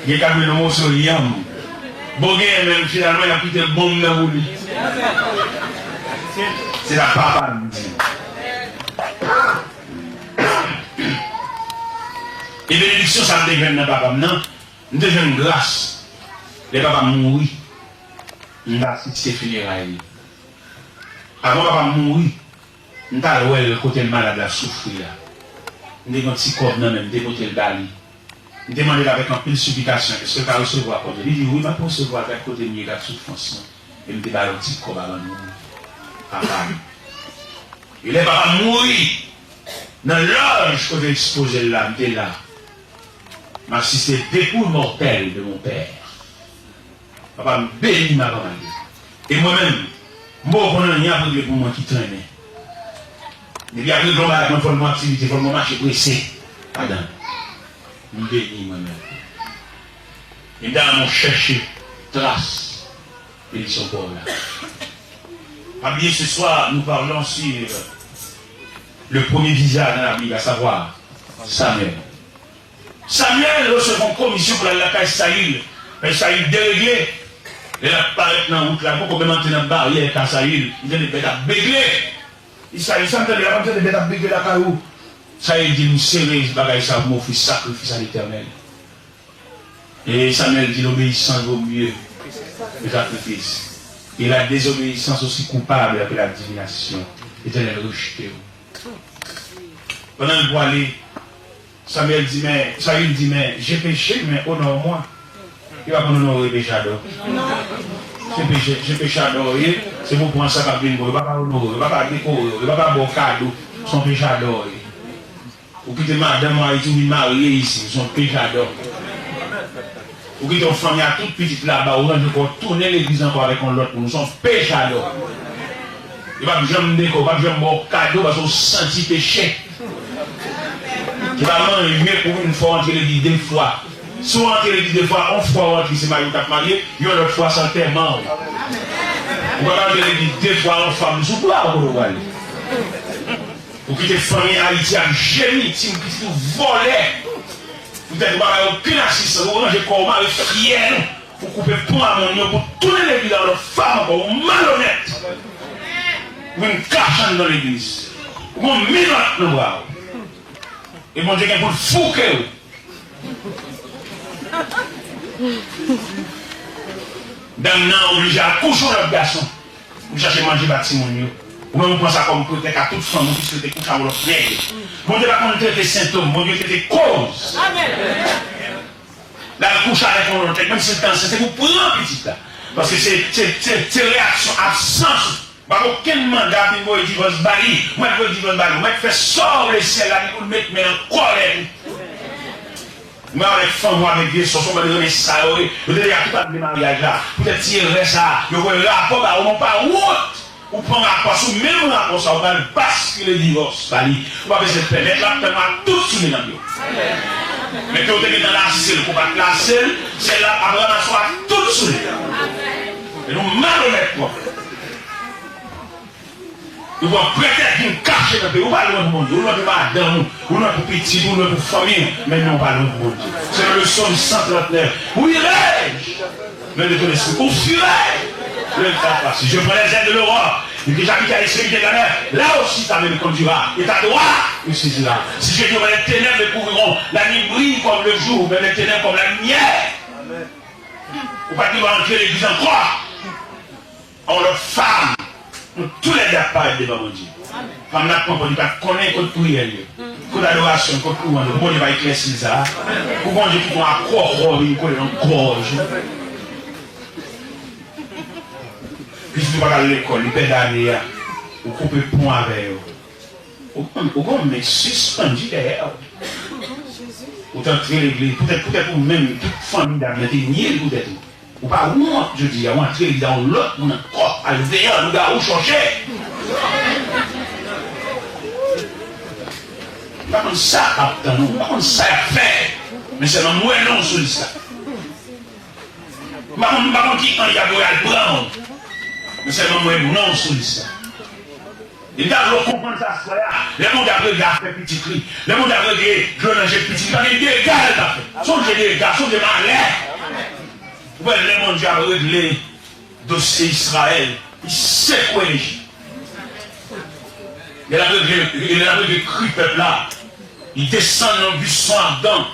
gen k ap jwenn yon moso yanm. Bon, genyen menm, finalman, y ap kite bonm nan pou li. Se sa papa m di. E benediksyon sa m te jwenn nan papa m nan, m te jwenn gras. Lè papa m mouri, m te asiste fineray li. Avan papa m mouri, m t al wè l kote l malad la soufri a. M te gen yon ti kòb nan men m, m te pote l ba li. M te mande l avèk anpil siplikasyon, èske l ka resevwa kòb yo? Li di, wi, m ap resevwa l, gad kote m ye, gad soufrans mwen. E m te ba l yon ti kòb avan l mouri. Papa m. E lè papa m mouri, nan lòj kote yo ekspoze l la, m te la. M asiste dépouille mortelle de mon père. Papa m beni m avan m ale. E mwen menm, m poko konn anyen ap regle pou mwen ki trennen. Depi ap regle yon bagay, mwen fò l gon aktivite, fò l gon mache prese ladan l. M beni mwen menm. E m ta renmen w chèche tras benediksyon pa w la. Pa bliye, ce soir, nous parlons sur le premier visage dans la Bible, à savoir Samuel. Samuel resevwa yon komisyon pou l al lakay Sayil. Men Sayil deregle. Lè l ap parèt nan wout la, l poko menm antre nan baryè ka Sayil, li tande bèt ap begle. Li Sayil, sa m tande la, pa m tande bèt ap begle lakay ou. Sayil di, "M sere bagay sa pou m ofri sakrifis a Letènèl." E Samuel di, "L'obéissance vaut mieux que sacrifice, et la désobéissance aussi coupable que la divination." Letènèl rejte w. Pandan l pwale, Samuel di, men, Sayil di, men, "J'ai péché, mais honore-moi." Li pa konn onore pechadò. Se peche, se pechadò w ye, se pou pran sa k ap vin bò. Yo pa ka onore w, yo pa ka dekore w, yo pa ka ba w kado. Se yon pechadò w ye. Ou kite madanm ou Ayiti, ou vin marye isi, ou se yon pechadò. Ou kite yon fanmi a tout pitit laba, ou ranje kò w tounen legliz ankò avèk yon lòt moun, ou se yon pechadò. Yo p ap janm dekò, yo p ap janm ba w kado paske w santi peche. Yo pa manje pou vin fè w antre legliz de fwa. Si w antre legliz de fwa, yon fwa w antre se marye ou t ap marye, yon lòt fwa se antèman w. Ou pa ka antre legliz de fwa, yon fanm sou bra w kote w prale. Ou kite fanmi Ayiti ap jemi, timoun pitit ou vòlè. Poutèt ou pa bay okenn asistans, ou ranje kò w, ou mare fyè nou, ou koupe pon a moun yo, pou tounen legliz a yon lòt fanm ankò, ou malonèt. Ou vin kache anndan legliz. Ou gon minòt nan bra w. E Bondye gen pou l fouke w. Dam nan oblije al kouche yon lòt gason pou chache manje ba timoun yo. Ou menm ou pran sa kòm pretèks a tout fanm ou ki swete kouche ak yon lòt nèg. Bondye pa konn trete sentòm, Bondye trete koz. L al kouche avèk yon lòt nèg, menm si l te ansent, se pou pran pitit la. Paske se, se, se, se reyaksyon absans ou. Pa gen okenn manda pou voye divòs ba li. Ou mèt voye divòs ba li. Ou mèt fè sa w vle, syèl la di pou l met men l an kòlè tou. Ou mèt avèk fanm ou avèk vye sòs, ou mèt renmen sa yo ye. Yo te deja tout anile maryaj la. Poutèt ti erè sa a, yo voye rapò ba ou, men w pa wont. Ou pran rapò, sou menm rapò sa a, ou pral baskile divòs ba li. Ou pa bezwen pè, mèt la ap tann w ak tout sou medam yo. Men ke w te gentan lase l, ke w pa t lase l, syèl la ap ranmase w ak tout sou medam. E nou malonèt twòp. Ou pran pretèks vin kache nan peyi. Ou pa lwen pou Bondye. Ou lwen pou madanm ou. Ou lwen pou pitit ou. Ou lwen pou fanmi w. Men non, ou pa lwen pou Bondye. Selon le psaume cent trente-neuf, où irai-je, mais de ton esprit? Où fuirai-je, loin de ta face? Si je prends les ailes de l'aurore, et que j'habite à l'extrémité de la mer, là aussi ta main me conduira, et ta droite me saisira. Si je dis au vallée des ténèbres me couvriront, la nuit brille comme le jour, même les ténèbres comme la lumière. Ou pa t dwe antre legliz ankò. Yon lòt fanm. Nou toulède ap parèt devan Bondye. Fanm nan ap pran pòz, li pa t konnen kot priyè l ye. Kot adorasyon, kot louwanj yo. Pou Bondye pa eklèsi l sa. Pou Bondye kite yon akwòkwò vin kole nan gòj ou. Pitit ou pa t al lekòl, li pèdi ane a. Ou koupe pon avè yo. Ou konn, ou konn men sispann di dèyè w. Ou t antre legliz, poutèt, poutèt ou menm, tout fanmi dam nan te nye l poutèt ou. Ou pa wont jodi a, ou antre legliz a yon lòt moun ankò, al veye lougawou chòche. M pa konn sa k ap tann ou, m pa konn sa y ap fè. Men sèlman m wè non w sou lis la. M pa konn, m pa konn ki anj y ap voye al pran w. Men sèlman m wè non w sou lis la. E m ta vle w konprann sa frè a. Lè Bondye ap regle afè pitit li, lè Bondye ap regle dlo nan je pitit li, pa gen dega l pa fè. Sonje dega, sonje malè. Ou wè lè Bondye ap regle dosye Izrayèl, li sekwe Lejip. Lè l ap regle, lè l ap regle kri pèp la, li desann nan bison adan.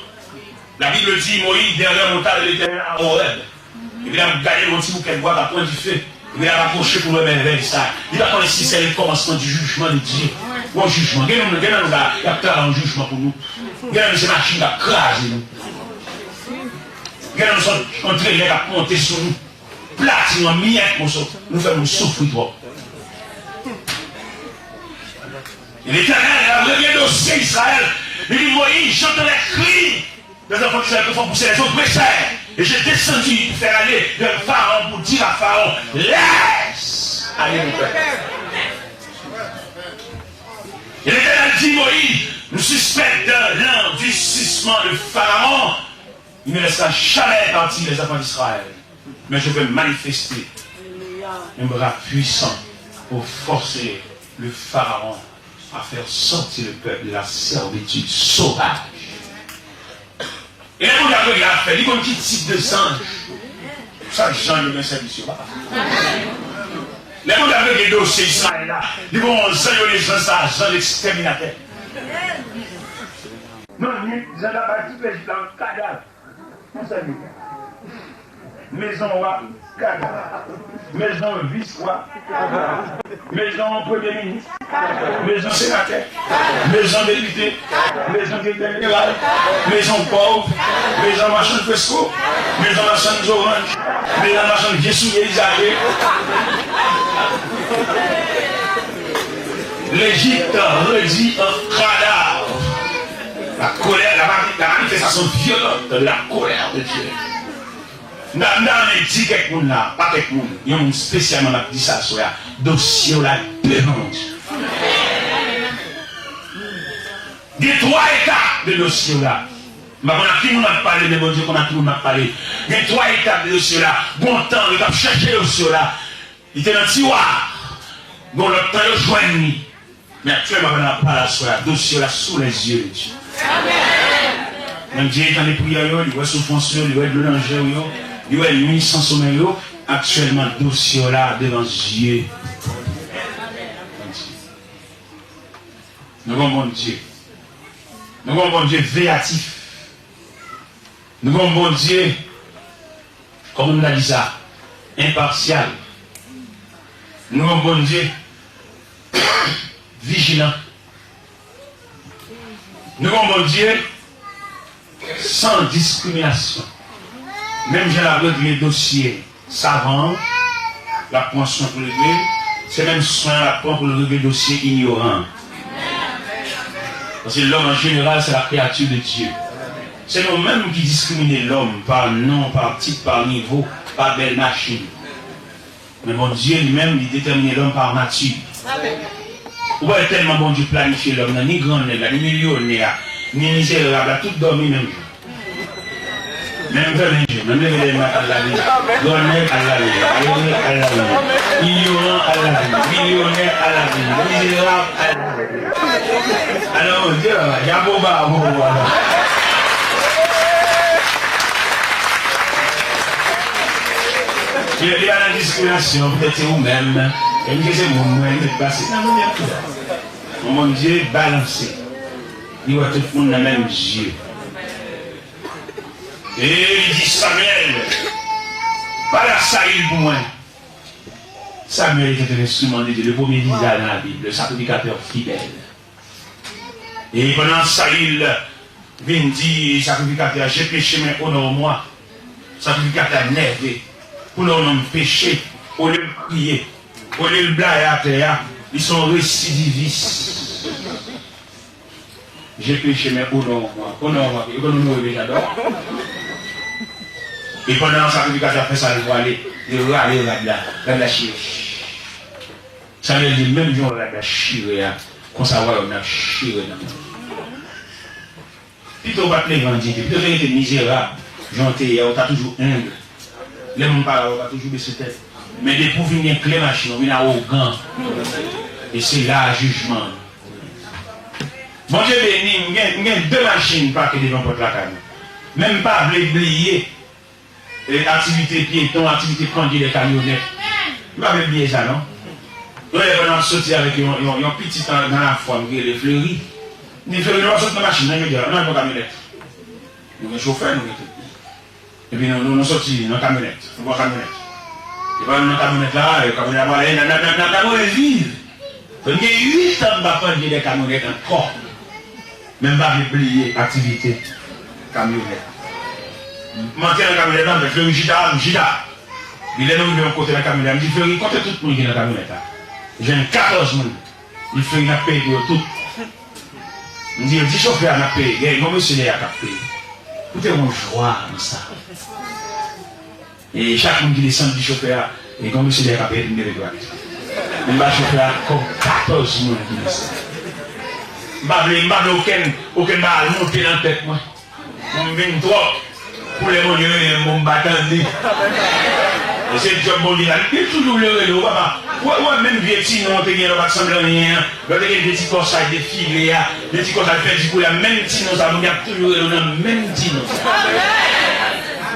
La Bible dit, Moïse derrière montagne de l'Éternel à Horeb. Epi l ap gade yon ti boukèt bwa k ap pran dife. Epi l ap apwoche pou l wè mèvèy sa. Li pa konnen si se le commencement du jugement de Dieu. Yon jijman. Gen nou, gen nan nou la, y ap travay yon jijman pou nou. Gen nan nou se machin k ap kraze nou. Gen nan nou se yon trenè k ap monte sou nou. Plati nou an miyèt moso. Nou fè nou soufri twòp. L'Éternel a réglé dossier Israël. Li di Moyiz, j'entends les cris des enfants d'Israël que font pousser les oppresseurs, et j'ai descendu pour faire aller vers Pharaon, pour dire à Pharaon, laisse aller mon peuple. Et l'Éternel dit Moïse, nous suspectons dans Durcissement de Pharaon, il ne laissera jamais partir les enfants d'Israël. Mais je vais manifester un bras puissant pour forcer le Pharaon à faire sortir le peuple de la servitude sauvage. E lè Bondye ap regle afè, li konn ki tip de zanj. Sa zanj yo gen sèvis yo, papa. Lè Bondye ap regle dosye Izrayèl la, li gon yon zanj yo rele zanj sa, zanj ekstèminatè. Nan nwit, zanj la bay tout Lejip la yon kadav. Yon sèl nèg. Mezon wa, kadav. Mezon vis wa, kadav. Mezon premye minis, mezon senatè, mezon depite, mezon direktè jeneral, mezon pòv, mezon machann fresko, mezon machann zoranj, mezon machann vye soulye izaje. Lejip redi an kadav. La colère, la mani-, la manifestation violente de la colère de Dieu. M ta, m ta renmen di kèk moun la, pa kèk moun, yon moun espesyalman m ap di sa aswè a, dosye w la devan Bondye. Gen twa etap de dosye w la. M pa konn ak ki moun m ap pale, men Bondye konn ak ki moun m ap pale. Gen twa etap de dosye w la. Gon tan yo t ap chèche dosye w la. Li te nan tiwa. Gon lòt tan yo jwenn li. Men aktyèlman, pandan n ap pale aswè a, dosye w la sous les yeux de Dieu. Bondye tande priyè yo, li wè soufrans yo, li wè dlo nan je w yo, li wè nuit sans sommeil yo. Aktyèlman, dosye w la devan zye. Nou gon Bondye. Nou gon Bondye veyatif. Nou gon Bondye, kòman nou ta di sa, enpasyal. Nou gon Bondye vijilan. Nou gon Bondye san diskriminasyon. Menm jan l ap regle dosye savan an, l ap pran swen pou l regle l, se menm swen an l ap pran pou l regle dosye inyoran an. Paske lòm an jeneral, se la kreyati de Dye. Se nou menm ki diskrimine lòm pa non, pa tit, pa nivo, pa bèl machin. Men Bondye li menm, li detèmine lòm pa nati. Ou wè tèlman Bondye planifye lòm nan, ni grannèg la, ni milyonè a, ni mizerab la, tout dòmi menm jan. Menm fèmen je, menm leve lè maten al lave je. Grannèg al lave je, ere al lave je. Inyoran al lave je, milyonè al lave je, mizerab al lave je. Alò, Bondye, papa, chapo ba pou ou, papa. Li, li pa nan diskriminasyon, poutèt se ou menm. E misye se moun mwen, li mèt pase. Nan mwen menm tou. Yon Bondye balanse. Li wè tout moun nan menm zye. E li di Samyèl, bala Sayil pou mwen. Samyèl était un instrument de Dieu, le premier leader dans la Bible, le sacrificateur fidèle. E pandan Sayil vin di sakrifikatè a, j'ai péché, mais honore-moi. Sakrifikatè a nève. Pou lè yon nonm peche, olye l kriye, olye l blayi atè a, li se yon residivis. J'ai péché, mais honore-moi. Honore-moi. Yo konn onore deja, non? E pandan sakrifikatè a fè sa, li pwale, li rale rad la, rad la chire. Samyèl di, menm jan rad la chire a, konsa wayòm nan ap chire nan men w. Pito w pa t leve an diyite, pito w te rete mizerab, jan w te ye a, ou ta toujou enb. Lè moun pale avè w, ou ta toujou bese tèt. Men depi w vin gen kle machin, ou vin awogan. E se la a jijman an. Bondye beni m, m gen, m gen de machin pake devan pòt lakay mwen. Men m pa vle bliye e, aktivite pyeton, aktivite pandye dè kamyonèt. M pa vle bliye sa, non. Yon lè, pandan m ap soti avèk yon, yon, yon pitit nan, nan lafwa, m rele Fleury. M di, Fleury, nou p ap sot nan machin nan jodi a, nou al pran kamyonèt. Nou gen chofè, nou gen tout. Epi nou, nou, nou soti nan kamyonèt. Nou pran kamyonèt. E pandan nou nan kamyonèt la, e, kamyonèt la pral ale, n ap, n ap, n ap, n ap, n ap reviv. Fè m gen uit an m pa pandye dè kamyonèt ankò. Men m pa vle bliye aktivite kamyonèt. M antre nan kamyonèt la, m fè Fleury chita, m chita. Epi lè nou rive yon kote nan kamyonèt la, m di Fleury, konte tout moun ki nan kamyonèt la. Jwenn katòz moun. Li di Fleury, n ap peye pou yo tout. M di yo, di chofè a n ap peye. Gen yon mesye dèyè a k ap peye. Koute yon jwa nan sa. E chak moun ki desann di chofè a, e gon mesye dèyè k ap ede m leve dwat. M ba chofè a kòb katòz moun ki desann. M pa vle, m pa vle okenn, okenn bagay monte nan tèt mwen. M vin twòp. Pou lè Bondye rele m, m pa tande. E se djòb Bondye la. Li toujou vle rele w, papa. Ou wè, ou wè menm vye ti non w te gen lè w pa t sanble anyen an? Lè w te gen vye ti kòsaj defile a, vye ti kòsaj pèdi koulè a, menm ti non sa, Bondye ap toujou rele w nan menm ti non sa.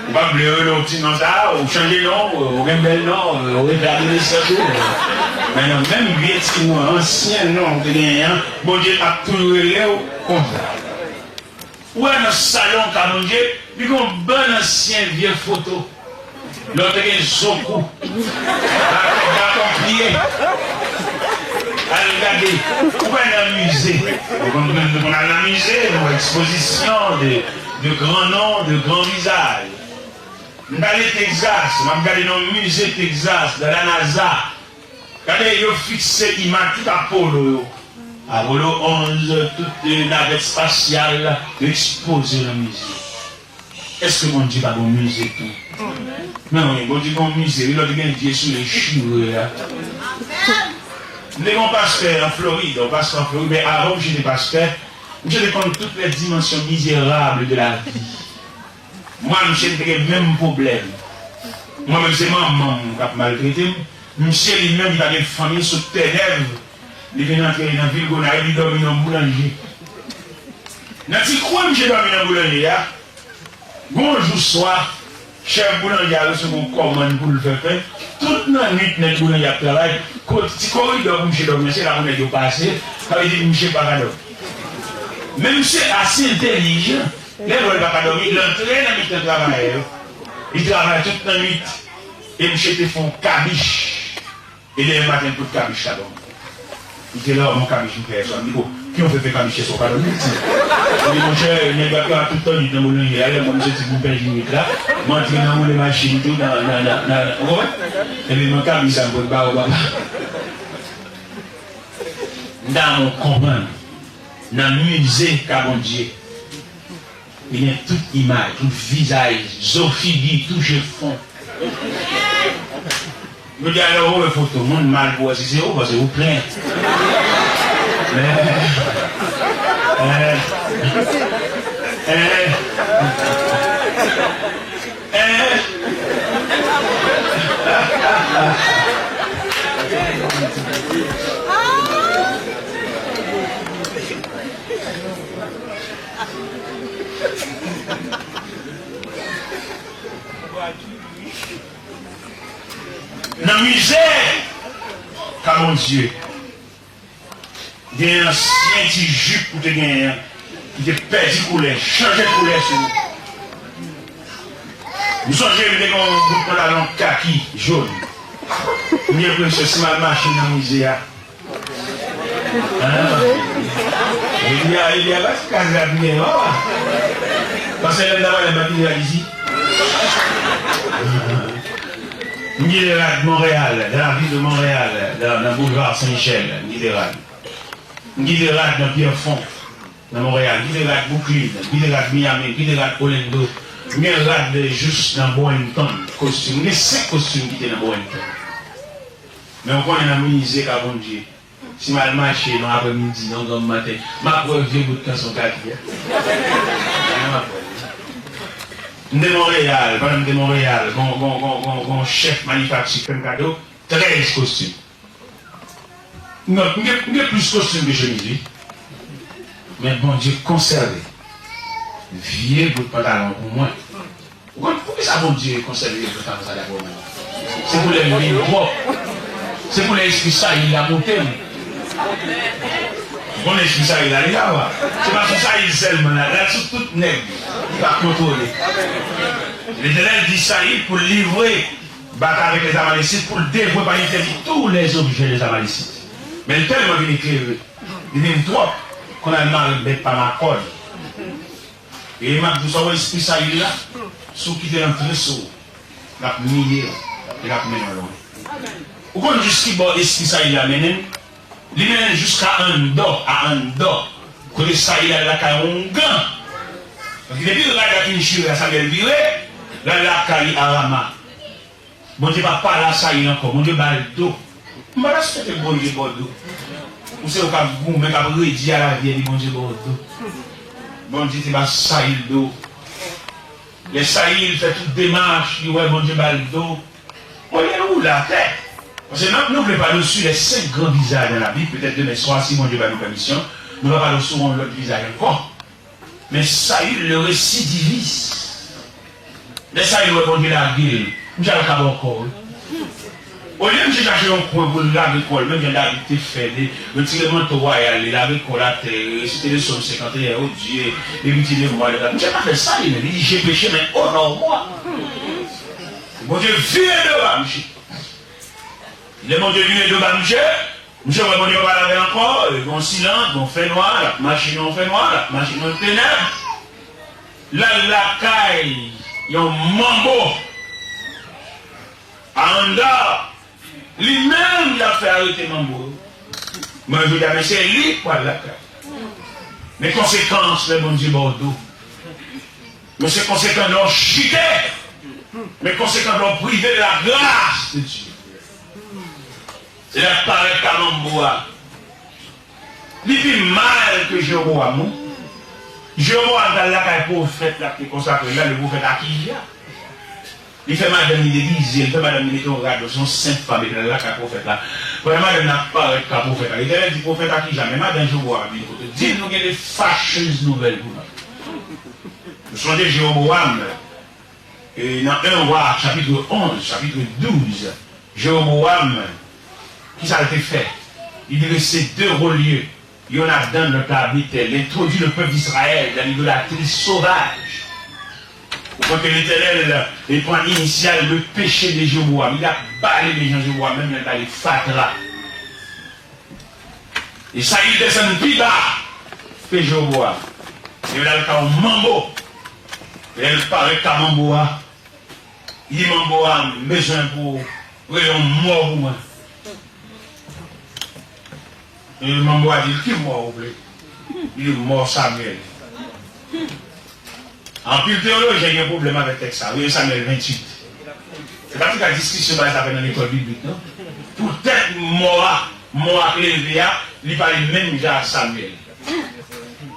Ou pa vle rele w ti non sa, ou chanje non, ou gen bèl non, ou rete adolesant ou. Men nan menm vye ti non, ansyen non w te genyen an, Bondye ap toujou rele w konsa. Ou wè nan salon ka Bondye, li gen yon bann ansyen vye foto. Lè w te gen zo kou. Baton, baton pye. Al gade. Ou wè nan mize. Nou konn, nou konn al nan mize, nou wè ekspozisyon de, de gran non, de gran vizaj. M t ale Texas, m ap gade nan mize Texas, nan la NASA. Gade, yo fikse imaj tout Apollo yo. Apollo onze, tout, eh, navèt espasyal, yo ekspoze nan mize. Èske Bondye pa gen yon mize tou? Men wi, Bondye gen yon mize, wi, lòt gen vye soulye chire a. M te gen yon pastè an Florid, yon pastè an Florid, men avan misye te pastè, misye te konn toutes les dimensions misérables de la vie. Mwen, misye, m te gen menm pwoblèm. Mwen menm, se manman m k ap maltrete m. Misye, li menm, li pa gen fanmi sou tè nèv. Li vin antre nan vil Gonayiv, li dòmi nan yon boulanje. Nan ti kwen misye dòmi nan boulanje a, gon jou swa, chèf boulanje a resevwa yon kòmann pou l fè pen. Tout nan nwit, nèg boulanje ap travay. Kot, ti koridò pou misye dòmi an, se la pou nèg yo pase. Sa vle di misye pa ka dòmi. Men misye ase entèlijan. Lè l wè l pa ka dòmi, l antre nan mitan travayè yo. Li travay tout nan nwit. E misye te fè yon kabich. E demen maten, l pot kabich la ban mwen. Li te la, "Bon, kabich m fè yè swa." M di, "Bon, ki w fè fè kabich yè swa, w pa dòmi?" Li di. Li di, "Monchè, nèg yo ap travay tout tan nwit nan boulanje a, lè mwen, m soti pou m penyen nwit la, m antre nan woule machin tou, nan, nan, nan, nan, ou konprann? Epi mwen, kabich sa, m pot ba ou, papa." M ta renmen w konprann, nan mize ka Bondye, li gen tout imaj, tout vizaj, zo figi, touche fon. Yo di alò, ou wè foto moun, mal pou wè si se ou, paske ou plen. Men, eh, eh, eh. Nan mize ka Bondye. Gen ansyen ti jip ou te genyen an, ki te pèdi koulè, chanje koulè sou ou. M sonje m te gen yon bout pantalon kaki, jòn. M gen enpresyon si m al mache nan mize a. Ah. Epi a, epi a, pa ti kaz la pi devan, wa. Paske lè m ta pale, m pa t vin rad isi. M kite rad Montréal, dans la ville de Montréal, dans, dans boulevard Saint-Michel, m kite rad. M kite rad nan Pierrefonds, nan Montréal, m kite rad Brooklyn, m kite rad Miami, m kite rad Orlando, m gen rad jous nan Boeington, kostim. M gen senk kostim m kite nan Boeington. Men w konnen nan mize ka Bondye. Si m al mache nan aprèmidi, nan granm maten, m ap wè vye bout kanson kaki a. M ap wè. M te Monreyal, pandan m te Monreyal, gon, gon, gon, gon, gon chèf manifakti k fè m kado trèz kostim. Non, m gen, m gen plis kostim ke chemiz, wi. Men Bondye konsève vye bout pantalon pou mwen. Ou konn poukisa Bondye konsève vye bout pantalon sa, daprè mwen? Se pou lè m vin pwòp. Se pou lè espri Sayil la moute m. Ou konn espri Sayil la, li la, wa. Se pa sou Sayil sèlman, la, la sou tout nèg li pa kontwole. Letènèl di Sayil pou l livre batay avèk lèzamalésit, pou l devwe pa entèdi tou lèzobjè lèzamalésit. Men l tèlman vin eklere, li vin twòp, konn al mare bèt pa makòn. E m ap di w sa, w wè espri Sayil la, si w kite l antre sou ou, l ap miye w, e l ap mennen w lwen. Ou konn jis ki bò espri Sayil la mennen m? Li mennen m jiska anndan, a anndan, kote Sayil al lakay oungan. Paske depi rad la fin chire a, sa vle vire, l al lakay li a Rama. Bondye pa pale a Sayil ankò, Bondye ba l do. M pa ta swete Bondye ba w do. Ou se ou k ap goumen, k ap redi a lavi epi Bondye ba w do. Bondye te ba Sayil do. Lè Sayil fè tout demach, li wè Bondye ba l do. Olye nou woule atè. Paske nou, nou vle pale sou les cinq grands visages dans la Bible. Petèt demen swa, si Bondye ba nou pèmisyon, nou va pale sou yon lòt vizaj ankò. Men Sayil, le récidiviste. Lè Sayil wè Bondye lage l, misye al kaba ankò, wi. Olye misye chache yon kwen pou l lage kò l, menm jan David te fè, li retire manto wayal li, lage kò l atè, resite le sòm senkanteyen, O Dieu, epi di, le moi de la. Misye pa fè sa, li menm. Li di, j'ai péché, mais honore-moi. Bondye vire do ba misye. Lè Bondye vire do ba misye, misye wè Bondye pa pale avè l ankò, e gon silans, gon fènwa, l ap mache nan yon fènwa, l ap mache nan yon tenèb. L al lakay yon manbo. Anda, li menm l ap fè arete manbo yo. Men jodi a, men se li k pral lakay. Men konsekans lè Bondye ba w do. Men se konsekans lè w chite. Men konsekans lè w prive de la grâce de Dieu. Se la parèt ka manbo a. Li pi mal ke Jewobowam, wi. Jewobowam t al lakay pwofèt la ki te konsakre l la, le pwofèt Akija. Li fè madanm li degize, li fè madanm li mete yon rad, se yon senp fanm, epi l al lakay pwofèt la. Pandan madanm nan ap parèt ka pwofèt la, Letènèl di pwofèt Akija, men madanm Jewobowam ap vini kote w. Di l nou gen de facheuses nouvelles pou nou. Nou sonje Jewobowam, e, nan en Wa, chapit onz, chapit douz, Jewobowam, kisa l te fè? Li drese de wo lye, yonn a Dan, lòt la a Betèl. L entwodui le pèp Izrayèl dan lidolatri sovaj. Au point que l'Éternel, il prend l'initiale de péché de Jéroboam. Il a bale men jan Jewobowam, menm lè l bale fatra. E Sayil desann pi ba ke Jewobowam. E l al ka yon manbo. Lè l parèt ka manbo a, li di manbo a, m bezwen pou w rele yon mò pou mwen. E manbo a di l, ki mò ou vle? Li di, mò Samyèl. Anpil teyolojyen gen pwoblèm avèk tèks sa a, wi, Samyèl venntuit. Se pa ti ka diskisyon bagay sa fè nan lekòl biblik, non. Poutèt mò a, mò a k leve a, li pale menm jan ak Samyèl.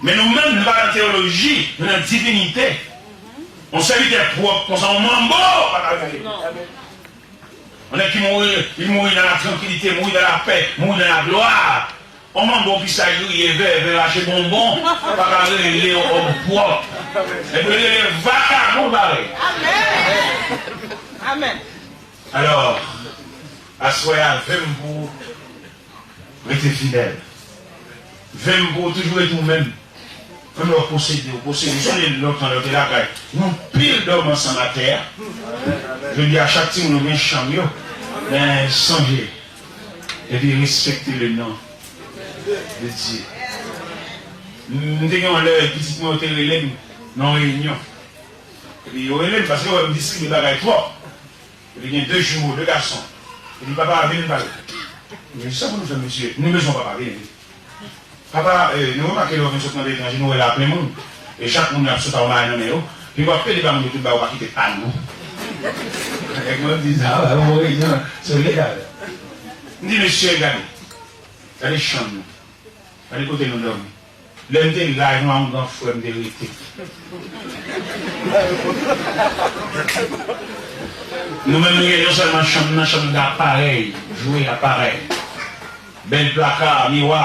Men nou menm, nou pa nan teyoloji, nou nan divinite. Yon sèvitè pwòp konsa, yon manbo pa ka rele. Yon nèg ki mouri, li mouri dans la tranquillité, mouri dans la paix, mouri dans la gloire. On manbo ki sa griye, vèvè, rache bonbon, pa ka rele yon òm pwòp. Epi rele vakabon parèy. Amèn. Amèn. Alò, aswè a, ve m pou rete fidèl. Ve m pou w toujou rete ou menm. Menm lè w posede, w posede. Sonje lontan lè w te lakay. Nou pil dòmi ansanm atè a. Jodi a, chak timoun yo gen chanm yo. Men sonje, epi respekte le non de Dye. M te gen yon lè, pitit mwen yo te rele m nan yon reyinyon. Epi yo rele m paske yo wè m distribye bagay twòp. Epi gen de jimo, de gason. Epi papa a vini pale. M di, sa pou nou fè, mesye? Nou bezwen papa, vini. Papa, eh, nou remake lè w vin sot nan letranje, nou wè la plen moun. E chak moun ap sot a yon bagay nan men yo. Epi w ap pede ba moun yo tout bagay, ou pa kite pa nou. Nèg mwen di sa, w wè, yon reyinyon, se legal. M di, mesye, gade. Gade chanm nou. Gade kote nou dòmi. Lè m te la, yon gran frè m te rete. Nou menm, nou gen yon sèlman chanm nan, chanm nan aparèy, jwe aparèy. Bèl plaka, miwa.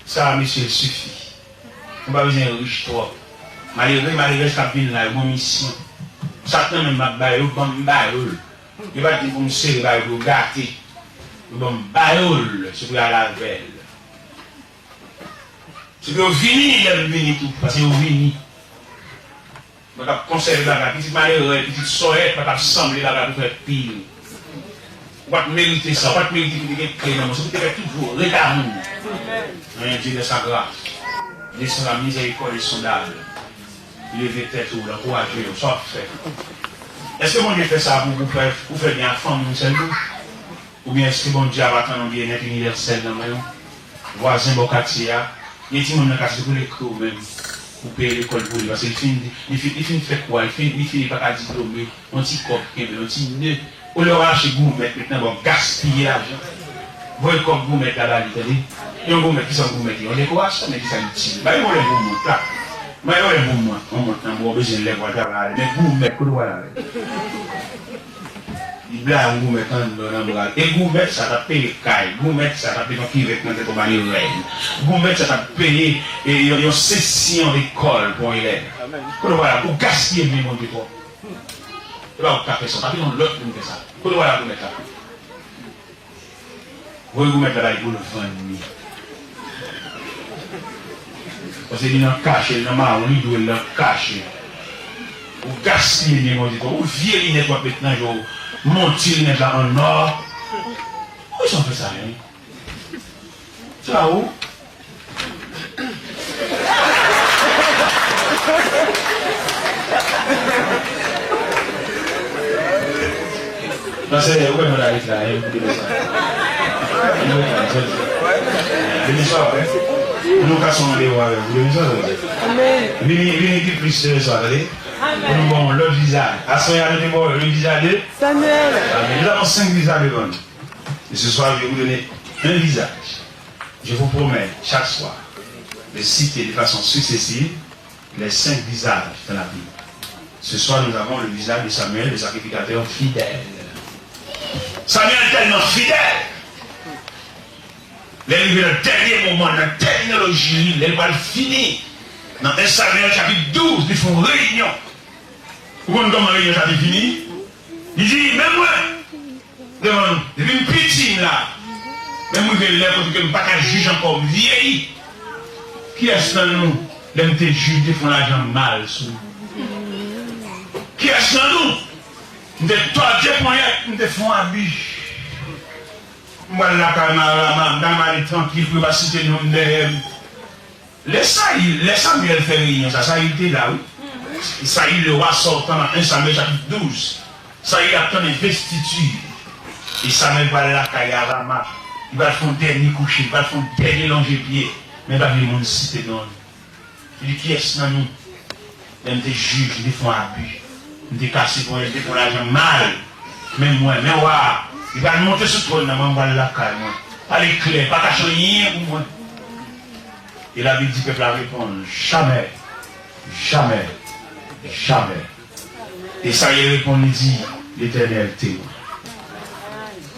Sa, mesye, sifi. Nou pa bezwen rich twòp. Malere, malerèz k ap vin la, yo gon misyon. Sa k nan men m, m ap ba yo, ban m ba yo l. Yo pa t vin pou m sere ba yo, pou yo gate. Yo ban m ba yo l, se pou y al avè l. Se pou yo vini, lè m vini tou, paske yo vini. Mwen t ap konsève bagay, pitit malere, pitit sòyèt, pa t ap sanble bagay pou fè pil. Ou pa t merite sa, ou pa t merite pou te gen kle nan men w, se pou te fè tout jou ret a moun. Men Dye de sa gras, desann la mizèrikòd ensondab, leve tèt ou, l ankouraje w, sa w ap fè. Èske Bondye fè sa pou, pou fè, pou fè byen a fanmi w sèlman? Oubyen èske Bondye ap atann yon byennèt inivèsèl nan men w? Vwazen bò katye a, gen timoun nan katye pou l ekri w menm, pou peye lekòl pou li, paske li fin, li fin, li fin fè kou a, li fin, li fini pa ka diplome, yon ti kòb kenbe, yon ti ne. Olye w al achte goumèt mentnan, bon, gaspiye lajan. Voye kòb goumèt la ba li, tande. Yon goumèt, kisa yon goumèt ye? Yon dekorasyon, men kisa l itil? Bay yon lè goumèt la. Bay yon lè goumèt, yon mont nan bò, bezwen lè pou al travay avè l. Men goumèt, kote w al avè l? Li blayi yon goumèt anndan nan bra l. E goumèt sa t ap peye kay. Goumèt sa t ap peye yon kivèt nan tèt yon mari rèn. Goumèt sa t ap peye, e, yon, yon sesyon lekòl pou yon elèv. Kote w al avè l? Ou gaspiye byen Bondye twòp. E pa ou k ka fè sa. Pa gen yon lòt moun fè sa. Kote w al avè goumèt la? Voye goumèt la bay pou l vann li. Paske li nan kache, li nan mawon, li dwe l nan kache. Ou gaspiye byen Bondye twòp. Ou vye linèt w ap met nan je w, monti linèt la an nò. Poukisa w fè sa menm? Se pa ou? Non, serye, ou kwè nou la ret la, hein, pou de sa. Demen swa, hein? Nou ka son randevou avè w pou demen swa, tande. Vini, vini pi plis demen swa, tande. Pou nou ba w yon lòt vizaj. Aswè a, nou te ba w le vizaj de Daniel. Amen. Nous avons cinq visages devant nous. Et ce soir, je vais vous donner un visage. Je vous promets chaque soir de citer de façon successive les cinq visages dans la Bible. Ce soir, nous avons le visage de Samuel, le sacrificateur fidèle. Samuel tèlman fidèl, lè l rive nan dènye moman, nan tèminoloji li, lè l pral fini, nan en Samuel chapit douz, li fè yon reyinyon. Ou konn kòman reyinyon sa te fini? Li di, men mwen, devan nou, depi m piti m la, men m rive lè kote ke m pa ka jij ankò, m vyeyi. Kiyès nan nou, lè m te jij, m te fè yon lajan mal sou ou? Kiyès nan nou, m te tòde ponyèt, m te fè yon abi? M pral lakay m a Rama, m ta renmen ale trankil pou yo pa site non m dèyè m. Lè Sayil, lè Samyèl fè reyinyon sa, Sayil te la, wi. Sayil, le roi sortant, nan en Samyèl chapit douz. Sayil ap tann envestiti. E Samyèl pral lakay a Rama. Li pral fè yon dènye kouche, li pral fè yon dènye lonje pye. Men pa gen moun site non l. Li di, kiyès nan nou? Lè m te jij, m te fè yon abi. M te kase ponyèt, m te fè yon lajan mal. Men mwen, men wa a, li pral monte sou twòn nan, mwen m pral lakay mwen. Pale klè, pa kache anyen pou mwen. E Labib di pèp la reponn, jamè, jamè, jamè. E Sayil reponn, li di, Letènèl temwen.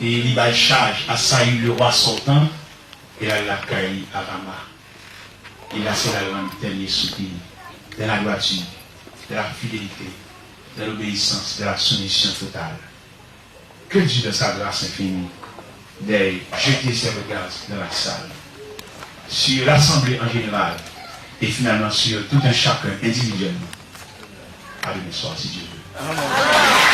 E li bay chaj a Sayil, le roi sortant, e l al lakay li a Rama. E la, se la l rann dènye soupir dans la droiture, dans la fidélité, dans l'obéissance, dans la soumission totale. Que Dieu, dans sa grâce infinie, veuille jeter ses regards dans la salle, sur l'assemblée en général, et finalement sur tout un chacun individuellement. À demain soir, si Dieu veut.